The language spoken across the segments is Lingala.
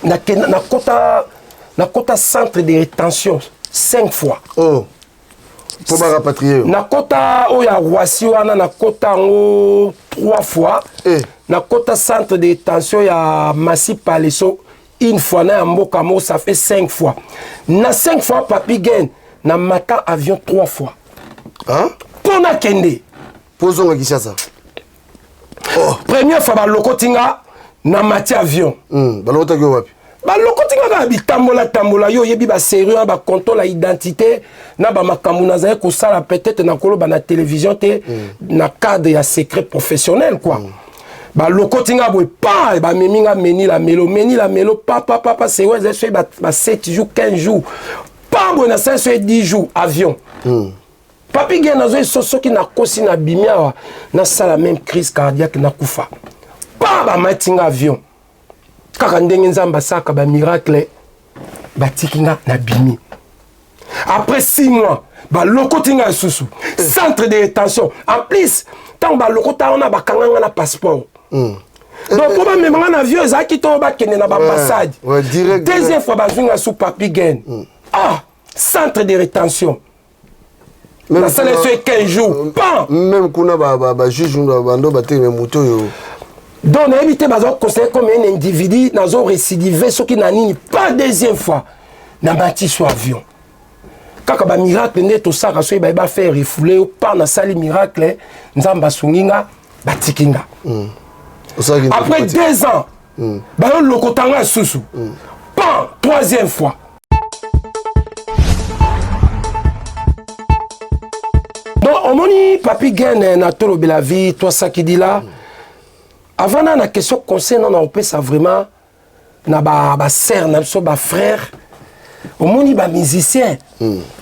Nakota nakota centre de rétention 5 fois. Oh. Mpo barapatrie yo. Nakota oyo ya Roissy wana, nakota yango 3 fois. Eh. Nakota centre de détention ya Massy Paleso une fois, na ya mboka moko, ça fait 5 fois. Na 5 fois, Papi Gen, na mata avion 3 fois. Hein? Mpo nakende. Mpo ozonga Kinshasa. Oh. Première fois balokoti nga na mati avion. Balokotaki yo wapi? Balokoti nga kaka bitambola tambola. Yo oyebi basérieux wana, bacontrôle ya identité na bamakambo nazali kosala, peut-être nakoloba na télévision te, na cadre ya secret professionnel quoi. Balokoti nga boye, pa bamemi nga meni la melo, meni la melo, pa pa pa pa, sérieux ezali soki ba 7 jours, 15 jours, pa boye nasali soki 10 jours avion. Papi Gen, nazoi so soki nakosi nabimi awa, nasala même crise cardiaque, nakufa. Pa bamati nga avion kaka ndenge Nzambe asalaka bamiracle, batiki nga nabimi. Après 6 mois balokoti nga lisusu centre de rétention. En plus ntango balokota wana, bakanga nga na passeport. Donc mpo bamema nga na avion ezalaki to bakende na baambassade. Ouais, direct. Deuxième fois bazwi nga su, Papi Gen, ah, centre de rétention, nasala so 15 jours, pan. Même kuna bajuge bando bateleme moto oyo. Donc nayebi te, baza considéré comme un individu nazo récidive soki na nini. Pas deuxième fois namati so avion, kaka bamiracle nde tosaka soki baye bafaire refouler yo, pa nasali miracle, Nzambe asungi nga, batiki nga. Osalaki Après 2 ans bayolokota nga lisusu, pan, troisième fois. Donc omoni, Papi Gen, na Tolobela Vie, twasakidila avant na na question conseil na opesa vraiment na basœur na biso, bafrère. Omoni, bamusicien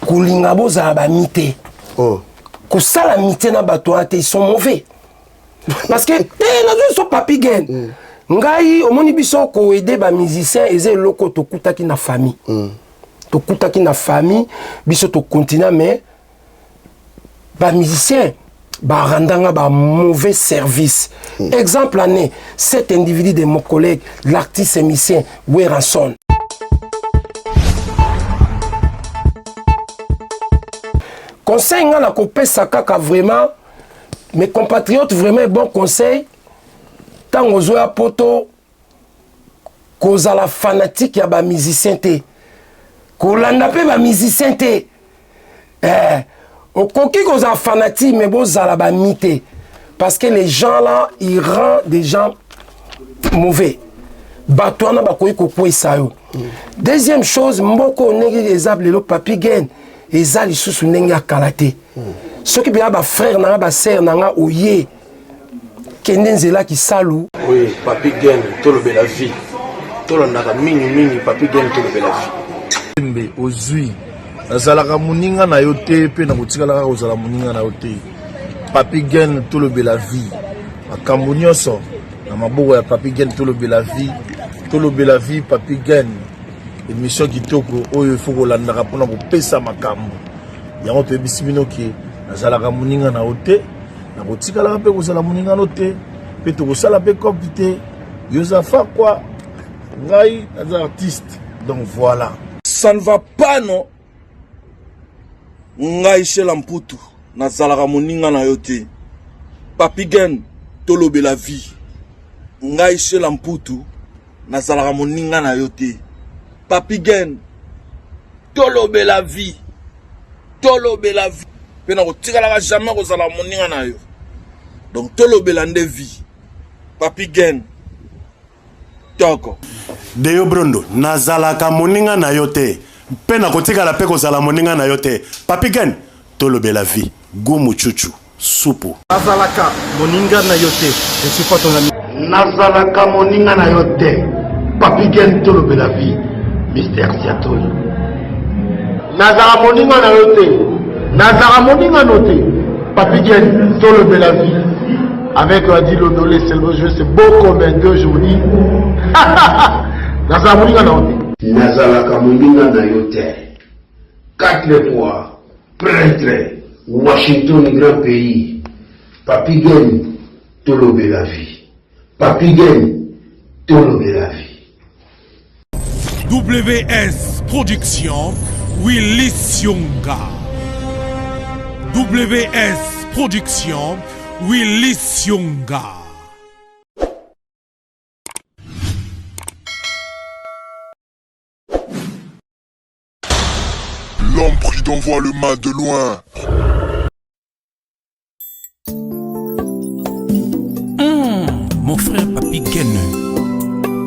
kolinga bozala bami te. Oh. Kosala amitié na bato wana te, ils sont mauvais. Parce que te nazwi so, Papi Gen, ngai omoni biso koaider bamusicien eza eloko tokutaki na famille. Tokutaki na famille biso, tokontinue, mais bamusicien barandanga ba mauvais service. Exemple année, cet individu de mon collègue, l'artiste musicien Werrason. Conseil nga na kopesa kaka vraiment mes compatriotes, vraiment bon conseil: ntango ozoya Poto, kozala fanatique ya bamusicien te, kolanda mpe bamusicien te. Okoki kozala fanatique, mais bozala bami te, parce que les gens là, ils rendent des gens mauvais. Bato wana bakoki kokweyisa yo. Deuxième chose, mboka oyo ndenge eza lelo, Papi Gen, eza lisusu ndenge ya kala te. Soki mpenza bafrère na nga, basœur na nga, oye kende nzela kisalu. Oui, Papi Gen, Tolobela Vie. Tolandaka mingi mingi Papi Gen, Tolobela Vie. Mbe ozwi, nazalaka moninga na yo te mpe nakotikala kaka kozala moninga na yo te. Papi Gen, Tolobela Vie, makambo nyonso na maboko ya Papi Gen, Tolobela Vie. Tolobela Vie, Papi Gen, émission kitoko oyo ifo kolandaka mpona kopesa makambo yango. Toyebisi bino ke nazalaka moninga na yo te, nakotikalaka mpe kozala moninga no te, mpe tokosala mpe cope te. Yo oza fakwa, ngai naza artiste, donc voilà. Ça ne va pas, non. Ngai Shela Mputu, nazalaka moninga na yo te. Papi Gen, Tolobela Vie. Ngai Shela Mputu, nazalaka moninga na yo te. Papi Gen, Tolobela Vie. Tolobela Vie. Mpe nakotikalaka jamais kozala moninga na yo. Donc tolobela nde vie. Papi Gen, toko. Deyo Brondo, nazalaka moninga na yo te mpe nakotikala mpe kozala moninga na yo te. Papi Gen, Tolobela Vie, gumu chuchu supu. Nazalaka moninga na yo te, je suis pas ton ami. Nazalaka moninga na yo te, Papi Gen, Tolobela Vie, Mister Siatoli. Nazala moninga na yo te, nazala moninga no te, Papi Gen, Tolobela Vie, avec Adi Londolé Selvo. Je c'est beau comme un deux jours. Nazala moninga na yo te. Nazalaka moninga na yo te, quatre fois prêtre Washington grand pays, Papi Gen, Tolobela Vie. Papi Gen, Tolobela Vie. WS Production, Willy Sionga. WS Production, Willy Sionga. L'homme prudent voit le mal de loin. Mon frère Papi Ken,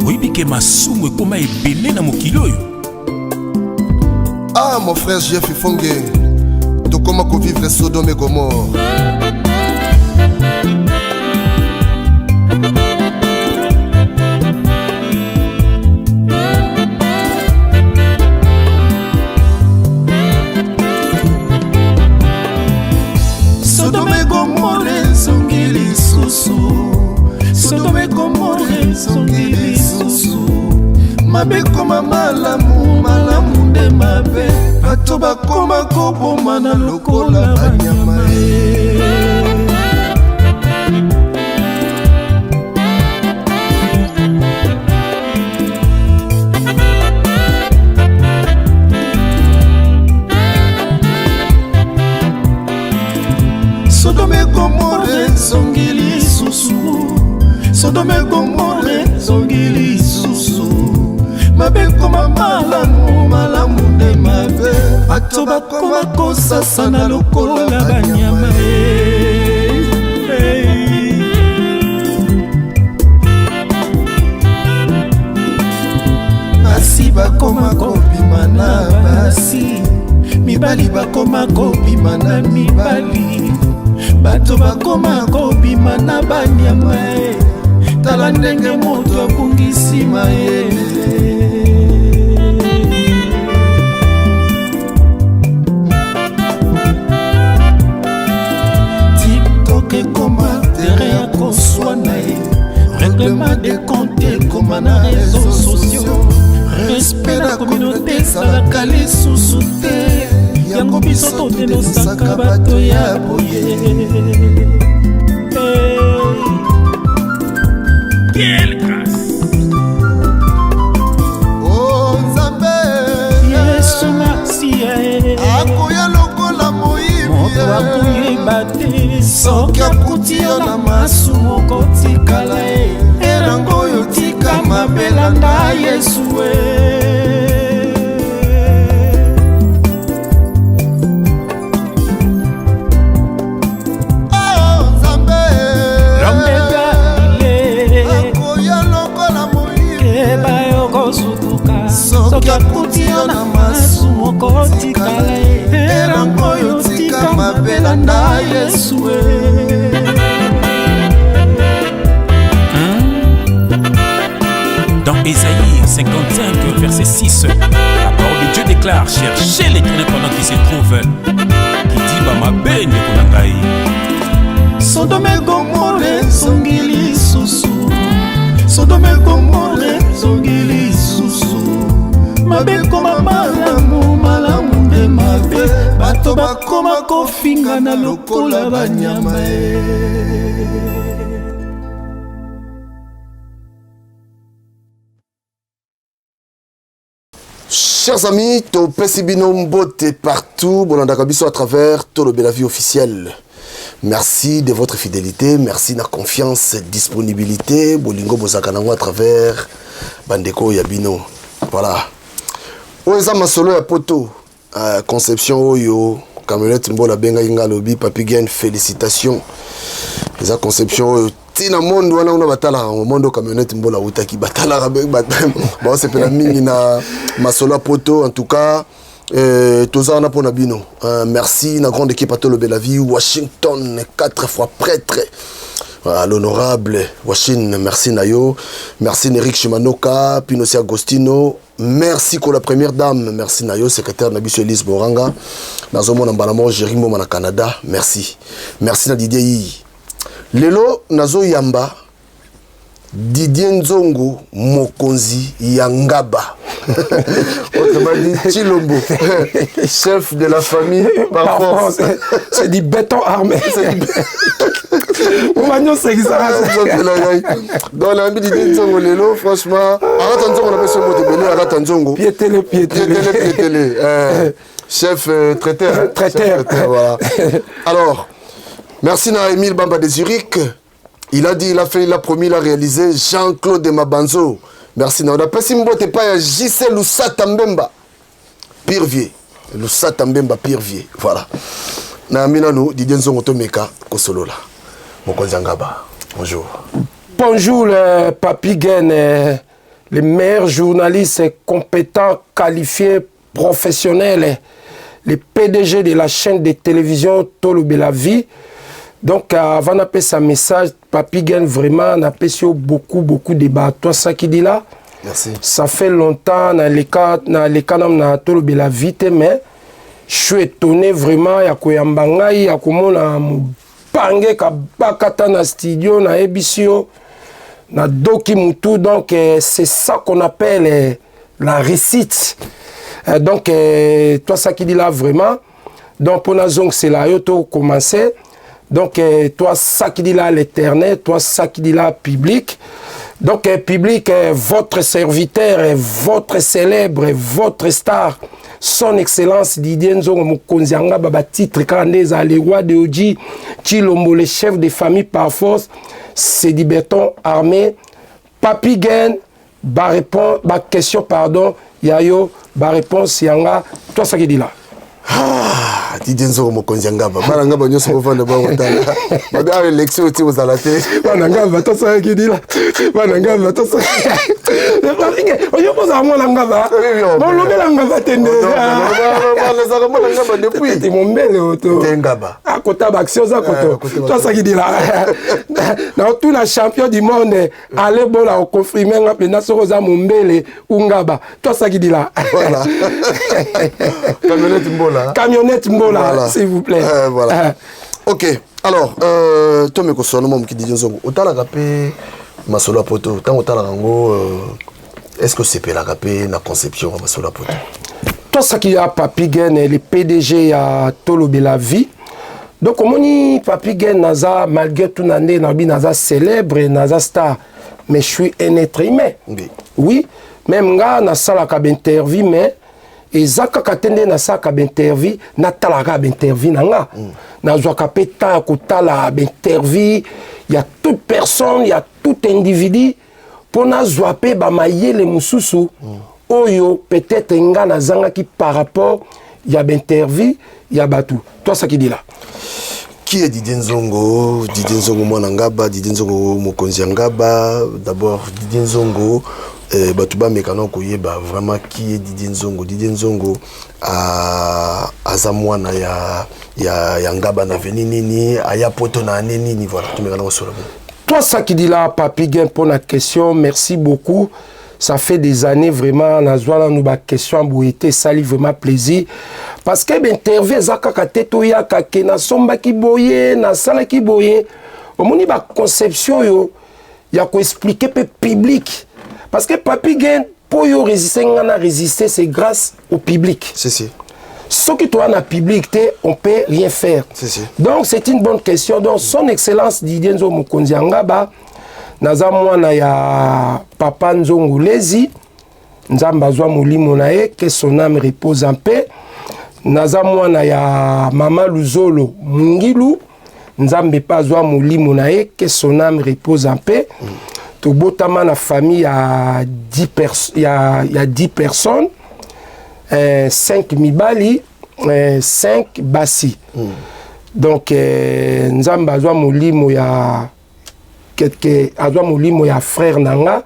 oyebi ke masumu ekoma ebele na mokili oyo. Ah mon frère Jeff Ifonge, tokoma kovivre Sodome et Gomorre. Sodome Gomore ezongi lisusu, Sodome Gomore ezongi lisusu. Mabe koma malamu, malamu nde mabe, bato bakoma kobomana lokola banyama e. Sodome Gomore ezongi lisusu, Sodome Gomore ezongi lisusu. Mabe ekoma malamu, malamu nde mabe, bato bakoma kosasana lokola banyama e. Basi bakoma kobima na basi, mibali bakoma kobima na mibali, bato bakoma kobima na banyama e. Tala ndenge moto abungisi mayele. TikTok ekoma terrain ya koswana ye, règlement de compte ekoma na réseaux sociaux, respect na communauté ezalaka lisusu te, yango biso todenosaka bato ya boye. Quelle grâce! Oh Nzambe, Yesu Masiya e, akoya lokola moyibi, moto akoyeba te soki akuti yo na masumu okotikala e, erango oyo tika mabe landa Yesu e. Oh Nzambe, L'homme de Galilée, akoya lokola moyibi, keba yo kosutuka soki akuti yo na masumu okotikala e, erango oyo tika mabe landa Yesu e. Dans Ésaïe 55, verset 6, la parole de Dieu déclare: cherchez l'Éternel pendant qu'il se trouve. Qui dit Bamabe ndeko na ngai. Sodome Gomore ezongi lisusu, Sodome Gomore ezongi lisusu. Mabe ekoma malamu, malamu nde mabe, bato bakoma kofingana lokola banyama e. Chers amis, topesi bino mbote partout, bolandaka biso à travers Tolobela Vie officielle. Merci de votre fidélité, merci na confiance, disponibilité, bolingo bozaka nango à travers bandeko ya bino. Voilà. Oyo eza masolo ya poto, conception oyo Camionnette Mbola bengaki nga lobi Papi Gen, félicitations. Eza conception oyo tina monde wana kuna batalaka yango, monde oyo Camionnette Mbola awutaki, batalaka baosepela mingi na masolo ya poto. En tout cas, toza wana mpona bino. Merci na grande équipe à Tolobela Vie, Washington, 4 fois prêtre. Voilà, l'honorable Washington, merci Nayo, merci Nerik Shimanoka, Pinosi Agostino, merci pour la première dame, merci Nayo, secrétaire Nabiso Elise Boranga, Nazomona Mbalamo, Jérémy Mboma na Canada, merci. Merci na Didier Yi. Lelo Nazo Yamba, Didier Nzongo, Mokonzi Yangaba. Autrement dit, Tshilombo, chef de la famille par Par force. force. C'est du béton armé. C'est du On va nous seguir ça. Donc, la Didier Nzongo lelo, franchement, arrête Nzongo, on appelle ce mot de belé, arrête Lusata Nzongo. Pietele, pietele. Pietele, pietele. Chef traiteur. Hein? Traiteur. Chef traiteur, voilà. Alors, merci na Émile Bamba de Zurich. Il a dit, il a fait, il a promis, il a réalisé. Jean-Claude Mabanzo. Merci na. On a passé mbote pa ya JC Lusata Mbemba. Pirvier. Lusata Mbemba Pirvier. Voilà. Na minanu Didier Nzongo Tomeka Kosolola. Mokonzi Ngaba. Bonjour. Bonjour le Papi Gen, le meilleur journaliste compétent, qualifié, professionnel, le PDG de la chaîne de télévision Tolobela Vie. Donc avant d'appeler sa message, Papi Gen vraiment n'a apprécié beaucoup, beaucoup de débat. Toi ça qui dit là. Merci. Ça fait longtemps dans les cas, dans les cas na Tolobela Vie, mais je suis étonné vraiment ya koyamba ngai ya komona mopange kabakata na studio na ebisio na doki mutu. Donc c'est ça qu'on appelle la réussite. Donc toi ça qui dit là vraiment. Donc pour la zone c'est là yo to commencer. Donc toi ça qui dit là l'éternel, toi ça qui dit là public. Donc public, votre serviteur, votre célèbre, votre star, son excellence Didier Nzongo Mokonzi Anga baba titre Kandeza, le roi de Oji, Tshilombo, le chef de famille par force, c'est du béton armé. Papi Gen, ba réponse, ba question pardon, yayo, ba réponse yanga, toi ça qui dit là. Ah, Didier Nzongo Mokonzi Ngaba. Bana Ngaba nyonso bovanda bango tala. Babi awa élection oti kozala te. Bana Ngaba, toi ça qui dit là. Bana Ngaba, toi ça. Oyo kozala mwana Ngaba. Bon lobela Ngaba te nde. Nazalaka mwana Ngaba depuis. Te mombele oto. Te Ngaba. Akota ba action za koto. Toi ça qui dit là. Na tout la champion du monde, allez bola o confirmer nga pena soko za mombele ou Ngaba. Toi ça qui dit là. Voilà. Camionnette Mbola. Camionnette Mbola, voilà. S'il vous plaît. Voilà. Ok. Alors, toi, mais quoi, moi, qui dit Nzongo, autant la rapé, masolo poto, tant autant la rango, est-ce que c'est la rapé, la conception, masolo poto? Toi, ça qui a Papi Gen, le PDG à Tolobela Vie. Donc, comme on dit, Papi Gen, naza, malgré tout, nané, nabi, naza célèbre, naza star, mais je suis un être humain. Oui. Oui. Même nga, na sala ka interview, mais eza kaka te nde nasalaka bainterview, natalaka bainterview na nga. Nazwaka mpe temps ya kotala bainterview ya toute personne, ya tout individu, mpo nazwa mpe bamayele mosusu oyo peut-être nga nazangaki par rapport ya bainterview ya bato. Toi ça qui dit là. Qui est Didier Nzongo? Didier Nzongo mwana Ngaba, Didier Nzongo mokonzi ya Ngaba. D'abord Didier Nzongo, bato bameka na koyeba vraiment qui est Didier Nzongo. Didier Nzongo aza mwana ya Ngaba na veni nini, aya poto na ane nini, voilà, tomeka na kosolola. Toi ça qui dit là, Papi Gen, pour la question, merci beaucoup. Ça fait des années vraiment, nazwa na nous ba question boyete, ça lui vraiment plaisir. Parce que l'interview eza kaka te toyaka ke nasombaki boye, nasalaki boye. Omoni ba conception yo ya ko expliquer pe public. Parce que Papi Gen, pour yo résister, nga na résister, c'est grâce au public. Si, si. Ce qui toi na public te, on peut rien faire. Si, si. Donc c'est une bonne question. Donc son excellence Didier Nzongo Mokonzi Ngaba, naza mwana ya papa Nzongo Lezi, Nzambe azwa molimo na ye, que son âme repose en paix. Naza mwana ya mama Luzolo Mungilu, Nzambe pa azwa molimo na ye, que son âme repose en paix. Tobotama na famille ya 10 ya, ya 10 personnes, 5 mibali, 5 basi. Donc Nzambe azwa molimo ya quelque, azwa molimo ya frère nanga,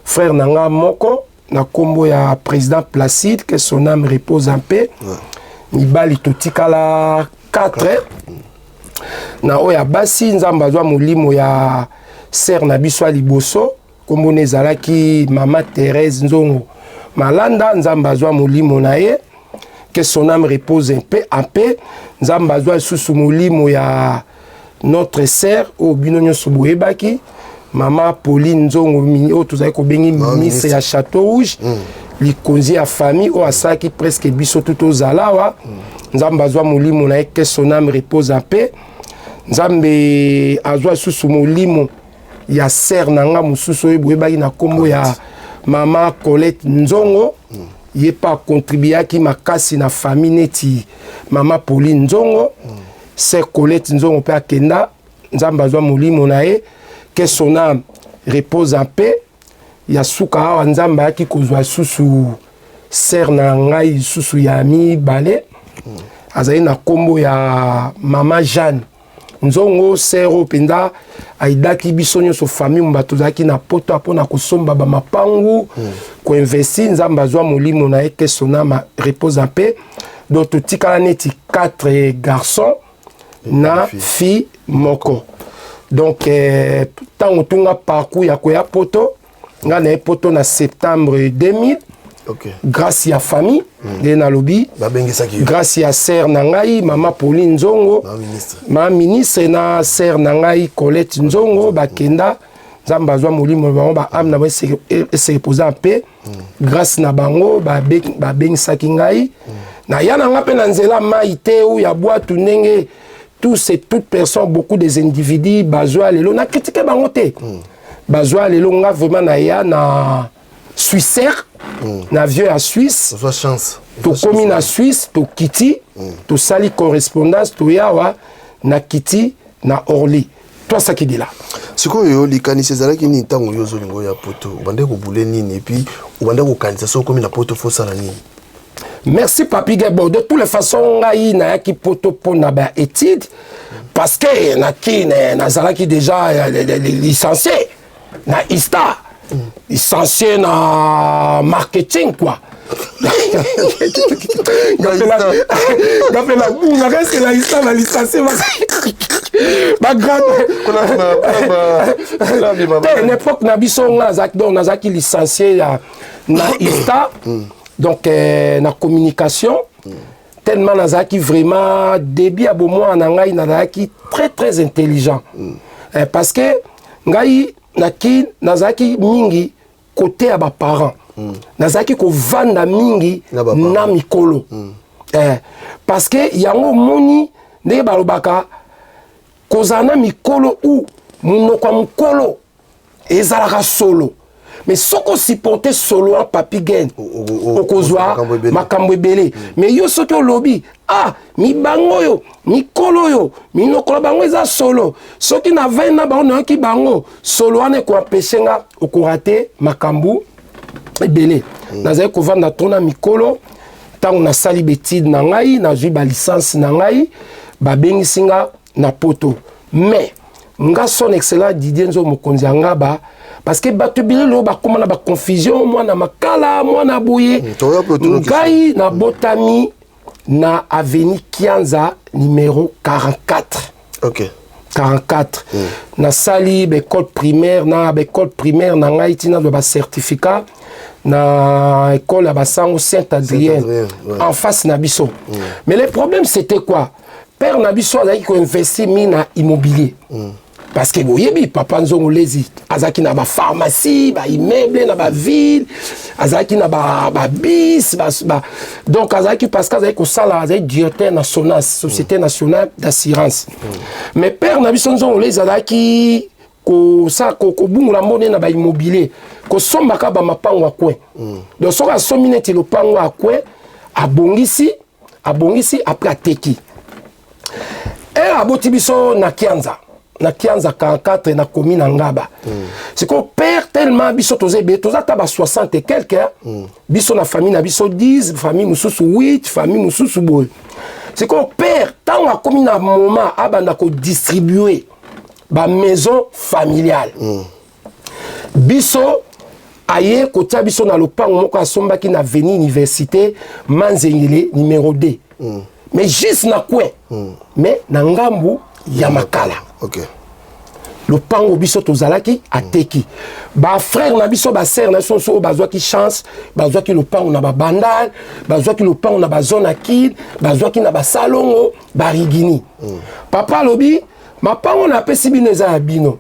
frère nanga moko na kombo ya président Placide, que son âme repose en paix. Mibali totikala 4. Na oyo ya basi, Nzambe azwa molimo ya sœur na biso ya liboso, kombo na ezalaki mama Thérèse Nzongo Malanda, Nzambe azwa molimo na ye, que son âme repose en paix, en paix. Nzambe azwa lisusu molimo ya notre sœur oyo bino nyonso boyebaki, mama Pauline Nzongo, oyo tozali kobengi Mama ministre ya ministre. Château Rouge, likonzi ya famille oyo asalaki presque biso tout tozala awa. Nzambe azwa molimo na ye, que son âme repose en paix. Nzambe azwa lisusu molimo ya sœur na nga mosusu oyo boyebaki na kombo ya Mama Colette Nzongo. Ye mpe akontribuaki makasi na famille neti mama Pauline Nzongo. Sœur Colette Nzongo mpe akenda, Nzambe azwa molimo na ye, que son âme repose en paix. Ya suka awa, Nzambe ayaki kozwa susu sœur na ngai lisusu ya mibale, azali na nkombo ya mama Jeanne Nzongo. Sœur oyo mpenza aidaki biso nyonso, famille mo bato tozalaki na poto, mpona kosomba bamapangu, koinvestir. Nzambe azwa molimo na ye, que son âme repose en paix. Donc totikala neti 4 garçons na fille moko. Donc ntango tunga parcours ya koya poto, nga na ye poto na septembre 2000, grâce ya famille nde nalobi, Babengisaki yo. Grâce ya sœur na ngai mama Pauline Nzongo, Mama ministre. Ma ministre, na sœur na ngai Colette Nzongo. Bakenda, Nzambe azwa molimo na bango, baâme na bango ese repose en paix. Grâce na bango babengisaki ngai, naya na nga mpe na nzela mai te ou ya bwatu, ndenge tous et toutes personnes, beaucoup des individus bazwa lelo na critiquer bango te, bazwa lelo. Nga vraiment naya na Swissair, na avion ya Suisse. Ozwa chance. Tokomi na Suisse, tokiti, tosali correspondance, toyawa na kiti na Orly, twasakidila. Sikoyo likanisi ezalaki nini ntango yo ozolinga oya poto? Obandaki kobule nini? Et puis obandaki kokanisa soki okomi na poto faut osala nini? Merci, Papi Gebo. De toutes les façons, ngai nayaki poto mpona baétude, parce que naki nazalaki déjà licencié na ISTA, licencié na marketing quoi. Nga mpe nabungaka, eske na ISTA na licencié bagrade te? Na époque na biso, nga nazalaki, donc nazalaki licencié ya na ISTA, donc na communication. Tellement nazalaki vraiment début ya bomwana na ngai, nazalaki très très intelligent, parce que ngai naki nazalaki mingi côté ya baparent, nazalaki kovanda mingi Na baparent. Na mikolo, parce que yango omoni ndenge balobaka, kozala na mikolo ou monoko ya mokolo ezalaka solo, mais soki osupporte solo wana, Papi Gen, okozwa makambo ebele. Makambo ebele. Mais yo soki olobi: "Ah, mibango oyo, mikolo oyo, minoko na bango eza solo, soki na 20 na bango nayoki bango solo wana, ekoempêcher nga", okorater makambo ebele. Nazali kovanda to na mikolo. Ntango nasali baétude na ngai, nazwi balicence na ngai, babengisi nga na poto. Mais nga, son excellent Didier Nzo, mokonzi ya Ngaba, parce que bato ebele lelo bakóma na baconfusion, mwana Makala, mwana boye. Toya mpe otuna. Ngai nabotami na avenue Kianza numéro 44. 44. Nasali baécole primaire, na baécole primaire na ngai ntina zwa bacertificat na école ya basango Saint Adrien, Saint-Adrien, ouais. en face na biso. Mais le problème, c'était quoi? Père na biso azalaki koinvestir mingi na immobilier, parce que boyebi papa Nzongo Lezi azalaki na bapharmacie, baimmeuble na baville, azalaki na babis ba, ba, donc azalaki, parce que azalaki kosala, azalaki directeur na SONAS, Société nationale d'assurance. Mais père na biso Nzongo Lezi azalaki kosala kobungula mbongo na baimmobilier, kosombaka bamapango ya coin. Donc soki asombi neti lopango ya coin, abongisi, abongisi, après ateki. Ere aboti biso na Kianza, na Kianza 44, na komi na Ngaba. Sikoyo père, tellement biso toza ebele, toza ata ba 60 et quelque, biso na famille na biso 10, famille mosusu 8, famille mosusu boye. Sikoyo père, ntango akomi na moment abanda kodistribue bamaison familiale, biso aye kotia biso na lopango moko asombaki na avenue Université Manzengele numéro 2, mais juste na coin, mais na ngambu ya Makala. Lopango biso tozalaki, ateki. Bafrère na biso, basœur na biso oyo bazwaki chance, bazwaki lopango na babandal, bazwaki lopango na bazone akide, bazwaki na basalongo, barigini. Papa alobi: "Mapango napesi bino eza ya bino.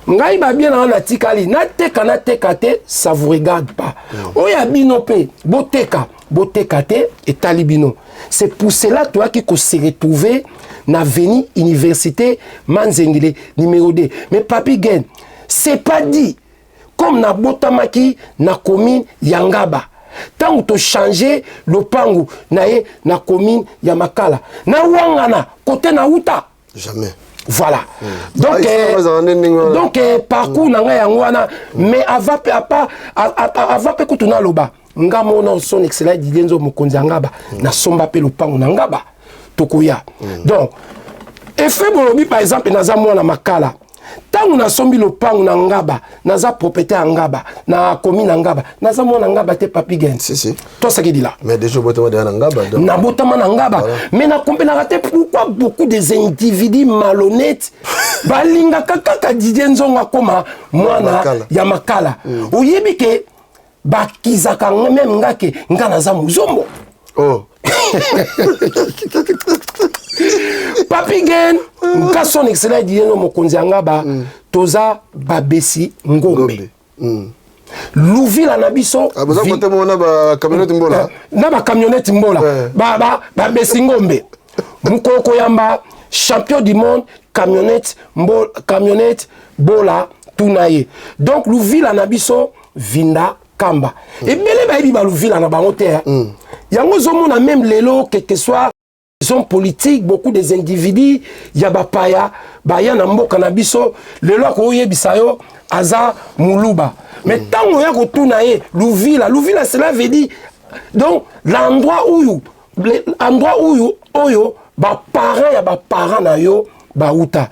Ngai babien na nga natikali, nateka, nateka te, ça vous regarde pas. Oyo ya bino mpe, boteka, boteka te, etali bino." C'est pour cela toyaki kose retrouver na avenue Université Manzengele numéro 2. Mais Papi Gen, c'est pas dit. Comme nabotamaki na commune ya Ngaba, ntango tochange lopango na ye na commune ya Makala, nawangana kote nauta. Jamais. Voilà. Donc, Ah, donc parcours na ngai yango wana. Mais avant pe apa avant pe kutu naloba nga mona son excellence Didier Nzo mokonzi ya Ngaba, nasomba mpe lopango na Ngaba, tokoya. Donc effet bolobi, par exemple, naza mwana Makala. Ntango nasombi lopango na Ngaba, naza propriétaire ya Ngaba, na commune na Ngaba, naza mwana Ngaba te, Papi Gens. Si, si. Tosakidi la. Mais déjà obotama deja na Ngaba, donc. Nabotama na Ngaba. Mais nakomprenaka te pourquoi beaucoup des individus malhonnêtes balingaka kaka Didier Nzongo akoma mwana Makala. ya Makala. Oyebi ke bakizaka nga même nga ke nga naza mozombo. Oh. Papi Gen, nga son excellence Didier Nzongo mokonzi ya Ngaba, toza babesi ngombe. Luvila na biso. Ah, boza kote moko na bacamionnette Mbola. Na bacamionnette Mbola. Babesi ngombe, mokolo koyamba champion du monde camionnette mbo, camionnette Bola, tuna ye. Donc luvila na biso Vinda Kamba. Ebele bayebi baluvila na bango te, eh. Yango ozomona même lelo, quelque soit hommes politiques, beaucoup des individus ya bapaya baya na mboka na biso lelo, akoyebisa yo aza moluba, mais ntango oya kotuna ye luvila, luvila, cela veut dire donc l'endroit oyo, endroit oyo baparent ya baparent na yo bauta.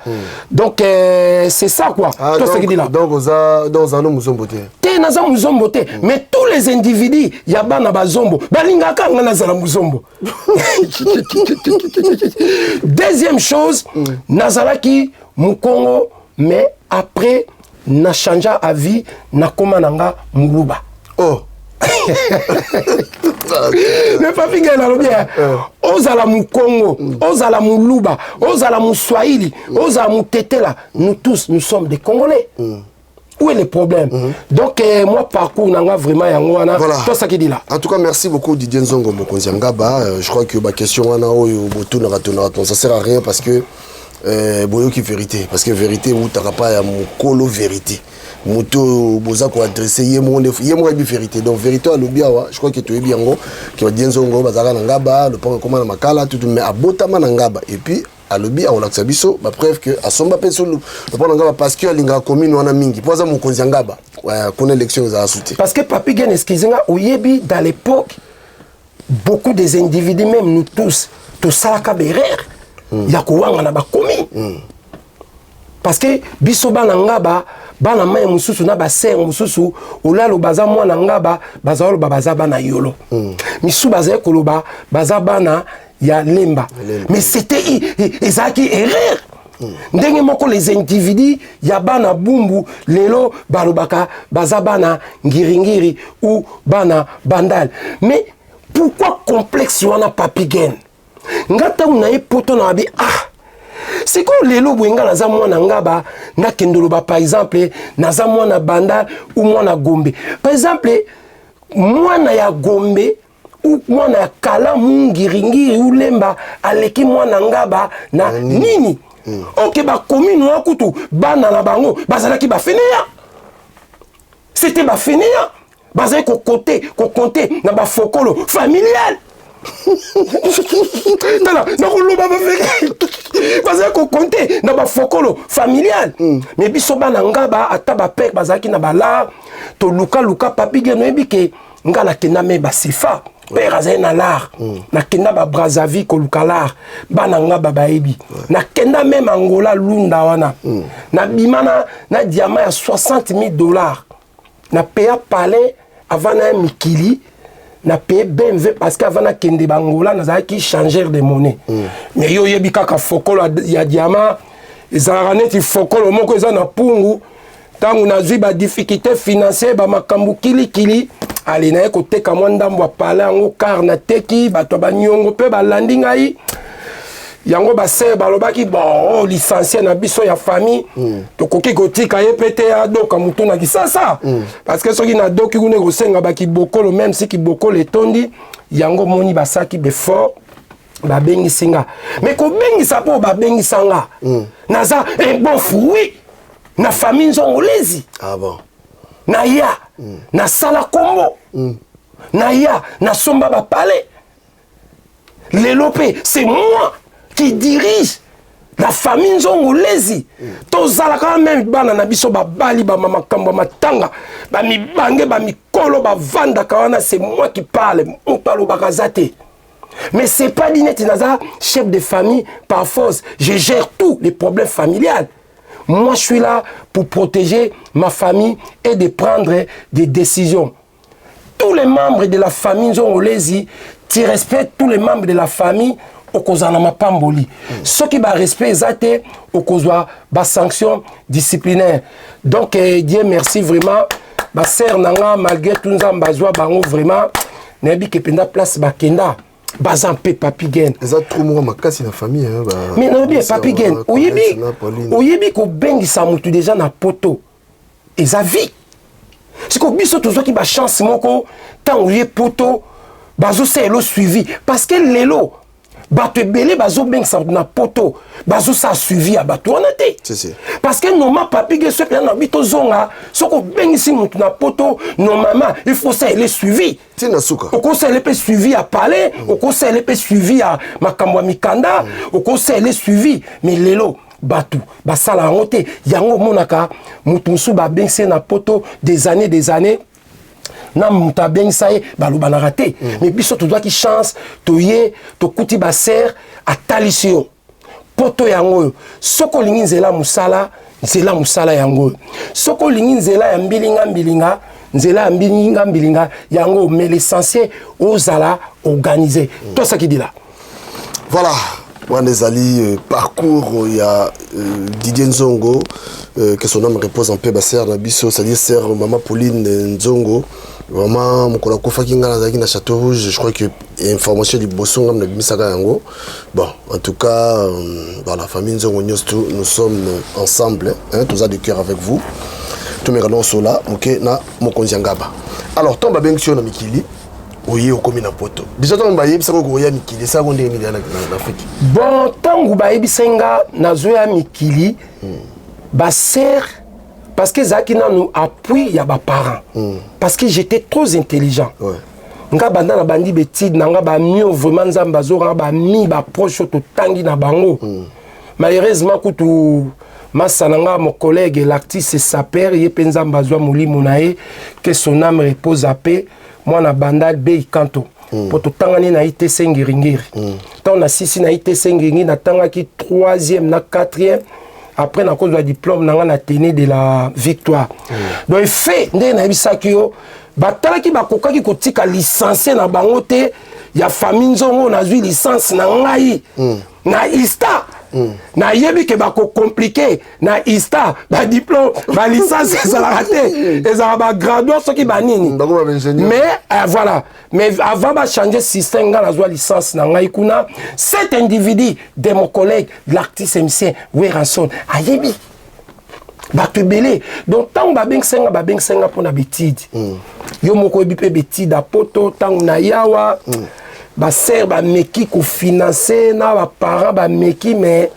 Donc c'est ça quoi. Ah, to ce là. Donc oza, donc oza no mozombo te. Te, naza mozombo te, mais tous les individus ya bana bazombo balingaka nga nazala mozombo. Deuxième chose, nazalaki mokongo, mais après na changea avis, nakóma na nga moluba. Oh. Mais Papi Ngai, nalobi, ozala mokongo, ozala moluba, ozala moswahili, ozala motetela, nous tous, nous sommes des Congolais. Où est le problème? Donc moi, parcours na nga vraiment yango wana. Voilà. Toi, ça qui dit là. En tout cas, merci beaucoup Didier Nzongo mokonzi ya Ngaba. Je crois que ba question wana oyo botunaka tunaka, donc ça sert à rien parce que boyoki vérité, parce que vérité eutaka pa ya mokolo vérité. Moto oyo boza koadresse ye moko nde ye moko ayebi vérité. Donc vérité oyo alobi awa, je crois que toyebi yango ke Didier Nzongo bazalaka na Ngaba, lopango ekóma na Makala tutu, mais abotama na Ngaba. Et puis alobi akolakisa biso bapreuve ke asomba mpe so lopango na Ngaba parce que alingaka commune wana mingi mpo aza mokonzi ya Ngaba. Kuna élection ezala su te. Parce que Papi Gen, excusez nga, oyebi, dans l'époque, beaucoup des individus, même nous tous, tosalaka berere ya kowanga na bakomi, parce que biso bana Ngaba, bana mai mosusu na basere mosusu, olalo baza mwana Ngaba, baza oloba baza bana Yolo, misu bazali koloba baza bana ya Lemba. Mais c'était ezalaki erreur. Ndenge moko les individus ya bana Bumbu lelo balobaka baza bana Ngiringiri ou bana Bandal. Mais pourquoi complexe wana, Papi Gen? Nga ntango na ye poto na babi, ah, sikoyo lelo boye nga naza mwana Ngaba, nakende oloba par exemple naza mwana Bandal ou mwana Gombe. Par exemple, mwana ya Gombe ou mwana ya Kalamu, Ngiringiri ou Lemba aleki mwana Ngaba na nini? Ok, bacommune wana kutu bana na bango bazalaki bafainéants, c'était bafainéants, bazali kokote kokonte na bafokolo familial. Tala, nakoloba bazali kokonte na bafokolo familial. Mais biso bana Ngaba, ata bapere bazalaki na balar, tolukaluka. Papi Gen, oyebi ke nga nakenda me basefa, père azali na lar, nakenda baBrazzaville koluka lar. Bana Ngaba bayebi, nakenda même Angola, Lunda wana, nabima na diamant ya 60 000 $, na peya palais avant na ya mikili, na paye BMW, parce que avant nakende bangola nazalaki changeur de monnaie. Mais yo oyebi kaka fokolo ya diamant ezalaka neti fokolo moko eza na pungu. Ntango nazwi badifficulté financière, bamakambo kilikili, ale naye koteka mwa ndambo ya palais yango, car nateki, bato ya baniongo mpe balandi ngai yango. Basere balobaki: bon, oh, licencié na biso ya famille, tokoki kotika ye mpe te adoka motu na Kisasa, parce que soki nadoki kuna ekosenga bakibokolo, même si kibokolo etondi. Yango moni basalaki befort, babengisi nga. Mais kobengisa mpo babengisa nga, naza un bon fruit na famille Nzongolezi. Ah bon. Naya nasala kombo, naya nasomba bapale. Lelo mpe c'est moi qui dirige la famille Nzongo Lezi. Tozalaka même bana na biso babali, bamamakambo ya matanga, bamibange, bamikolo bavandaka wana, c'est moi qui parle. Moto alobaka aza te. Mais c'est pas dit neti naza chef de famille par force je gère tous les problèmes familiales. Moi, je suis là pour protéger ma famille et de prendre des décisions. Tous les membres de la famille Nzongo Lezi, tu respectes tous les membres de la famille, okozala na mapamboli. Soki barespect eza te, okozwa basanction disciplinaire. Donc Dieu merci vraiment, basœur na nga, malgré tout, Nzambe azwa bango. Vraiment, nayebi ke mpenza place bakenda baza mpe, Papi Gen. Eza trop moko makasi na famille, hein, Mais nalobi, Papi Gen, oyebi, oyebi kobengisa motu déjà na poto eza vie. Siko biso tozwaki bachance moko, ntango ye poto bazosala suivi, parce que lelo bato ebele bazobengisa bato na poto, bazosala suivi ya bato wana te. Parce que normal, Papi Ge, soki na bi tozonga, soki obengisi motu na poto, normalement il faut salela suivi. Ntina suka. Okosalela mpe suivi ya palais, okosalela mpe suivi ya makambo ya mikanda, okosalela suivi. Mais lelo bato basala yango te. Yango omonaka motu mosusu babengisi ye na poto des années, des années, na moto abengisa ye balobanaka te. Mais biso tozwaki chance, toye tokuti basœur, atalisi yo poto yango oyo. Soki olingi nzela mosala, nzela mosala yango oyo. Soki olingi nzela ya mbilinga mbilinga, nzela ya mbilinga mbilinga yango. Mais l'essentiel, ozala organisé. Tosaki dila. Voilà, wana ezali parcours ya Didier Nzongo, que son âme repose en paix. Basœur na biso, c'est-à-dire sœur mama Pauline Nzongo, vraiment mokolo akufaki, ngai nazalaki na Château Rouge. Je crois que information liboso ngai nabimisaka yango. Bon, en tout cas, voilà, famille Nzongo nyonso, nous sommes ensemble, hein, toza de cœur avec vous. Tomeka nyonso moke na mokonzi ya ngaba. Alors, ntango babengisi yo na mikili, oye, okomi na poto déjà, ntango bayebisaka okoya mikili, esalako ndenge nini na Afrique? Bon, ntango bayebisai nga nazoya mikili, basœur, parce que ezalaki nanu appui ya baparent, parce que j'étais trop intelligent. Nga banda na bandi baétude na nga, bamio vraiment Nzambe azokanga bami baproche oyo totangi na bango. Malheureusement kutu masa na nga, mon collègue, l'artiste saper, ye mpe Nzambe azwa molimo na ye, que son âme repose en paix, mwana Bandal bei kanto, mpo totangani na ye te se Ngiringiri. Ntango nasisi na ye te se Ngiringiri, natangaki troisième na quatrième, après nakozwa diplôme na nga na Athénée de la Victoire. Donc fait ndenge nayebisaki yo, batalaki, bakokaki kotika licencié na bango te ya famille Nzongo. Nazwi licence na ngai na ISTA. Nayebi ke bakocompliquer na ISTA, badiplôme, balicence ezalaka te, ezalaka bagraduat soki banini. Mais voilà, mais avant bachanger système, ngai nazwa licence na ngai kuna. Cet individu de mon collègue, l'artiste musicien Werrason, ayebi bato ebele. Donc ntango babengisa nga, babengisa nga mpona baétude. Yo moko oyebi mpe baétude apoto. Ntango na yawa, basœur bameki kofinancer na baparent bameki, mais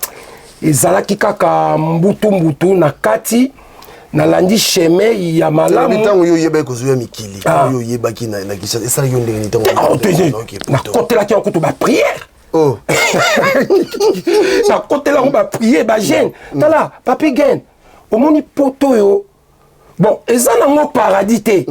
ezalaki kaka mbutu mbutu na kati. Nalandi chemin ya malamu. Ntango yo oyebaki kozwa mikili, ntango yo oyebaki na Kinshasa, esalaki yo ndenge nini ntango? Nakotelaki yango kutu baprière. Nakotela yango baprière, bajeûne. Tala, Papi Gen, omoni poto oyo, bon, eza nango paradis te,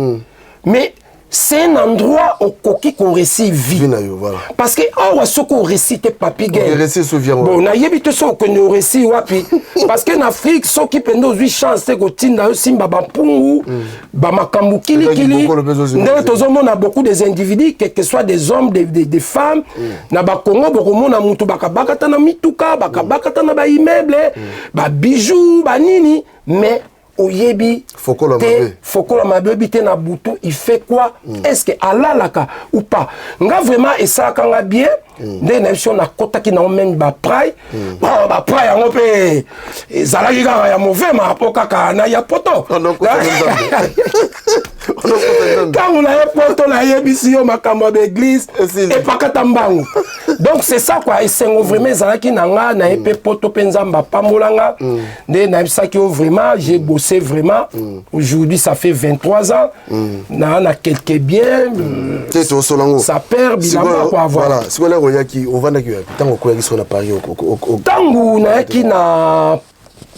mais c'est un endroit okoki koréussir vie. Na yo, voilà. Parce que awa soki oréussir te, Papi Gen, bon, nayebi te soki okende oréussir wapi, parce que na Afrique, soki mpenza ozwi chance te, kotinda yo simba bampungu, bamakambo kilikili, ndenge tozomona beaucoup des individus, que ce soit des hommes, des femmes, na bakongo bokomona mutu bakabakata na mituka, bakabakata na baimmeuble, babijou, banini, mais oyebi te fokola mabe, oyebi te na butu il fait quoi, est ce que alalaka ou pas. Nga vraiment esalaka nga bien. Ndenge na biso nakotaki nango meme baprai. Bon, baprai yango mpe ezalaki kaka ya movema mpo kaka na ya poto. Ntango naye poto, nayebisi yo makambo ya baeglise epakata mbangu. Donc c'est ça quoi, esengo vraiment ezalaki na nga. Naye mpe poto mpe Nzambe apambola nga. Nde nayebisaki yo, vraiment j'ai bossé vraiment. Aujourd'hui ça fait 23 ans na quelques biens. Te, tosola ngo. Ça perd bilamba quoi, voilà. Voilà, sikoyo lero oyaki, ovandaki wapi ntango okoyaki sikoyo na Paris? Ntango nayaki na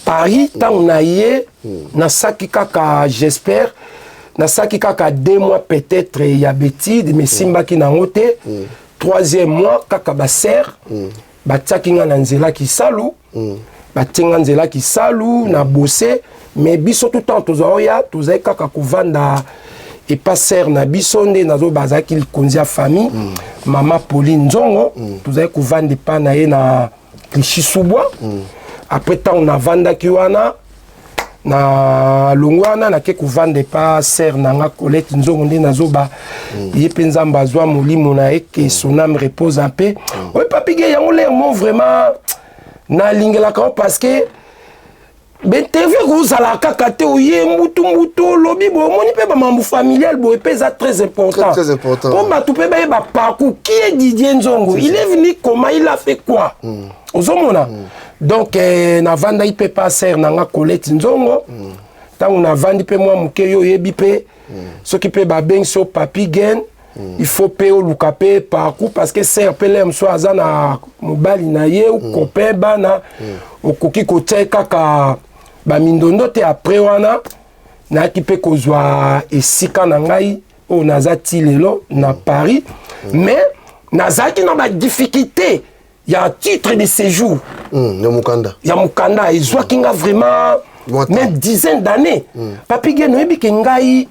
Paris, ntango na ye nasaki kaka, j'espère nasaki kaka 2 mois peut-être ya bétide, mais simbaki nango te. Troisième mois kaka basere batiaki nga na nzela Kisalu. Batie nga nzela Kisalu na bose, mais biso tout temps tozwa oya, tozali kaka kovanda epa sere na biso. Nde nazo bazalaki likonzi ya famille, mama Pauline Nzongo. Tozali kovanda epa na ye na Clichy-sous-Bois. Après ntango navandaki wana, na longo wana nake kovanda epa sere na nga Colette Nzongo. Nde nazoba ye mpe Nzambe azwa molimo na ye, que son âme repose en paix. Oyo Papi Ge yango lere mo vraiment nalingelaka o, parce que bainterview ekozala kaka te. Oye mbutu mbutu, olobi boye, omoni mpe bamambo familial boye mpe eza très important. Très important. Mpo bato mpe bayeba parcours, qui est Didier Nzongo, il est venu comment, il a fait quoi. Ozomona, donc navandaki mpe pa sere na nga Colette Nzongo. Ntango navandi mpe mwa moke, yo oyebi mpe soki mpe babengi so Papi Gen, il faut mpe oluka mpe parcours, parce que sere mpe lere mosusu aza na mobali na ye ou copain, bana, okoki kotia ye kaka bamindondo te. Après wana nayaki mpe kozwa esika na ngai oyo naza ti lelo na Paris, mais nazalaki na badifficulté ya titre de séjour. Ya mokanda. Ya mokanda ezwaki nga vraiment même dizaine d'années. Papi Gen, oyebi ke ngai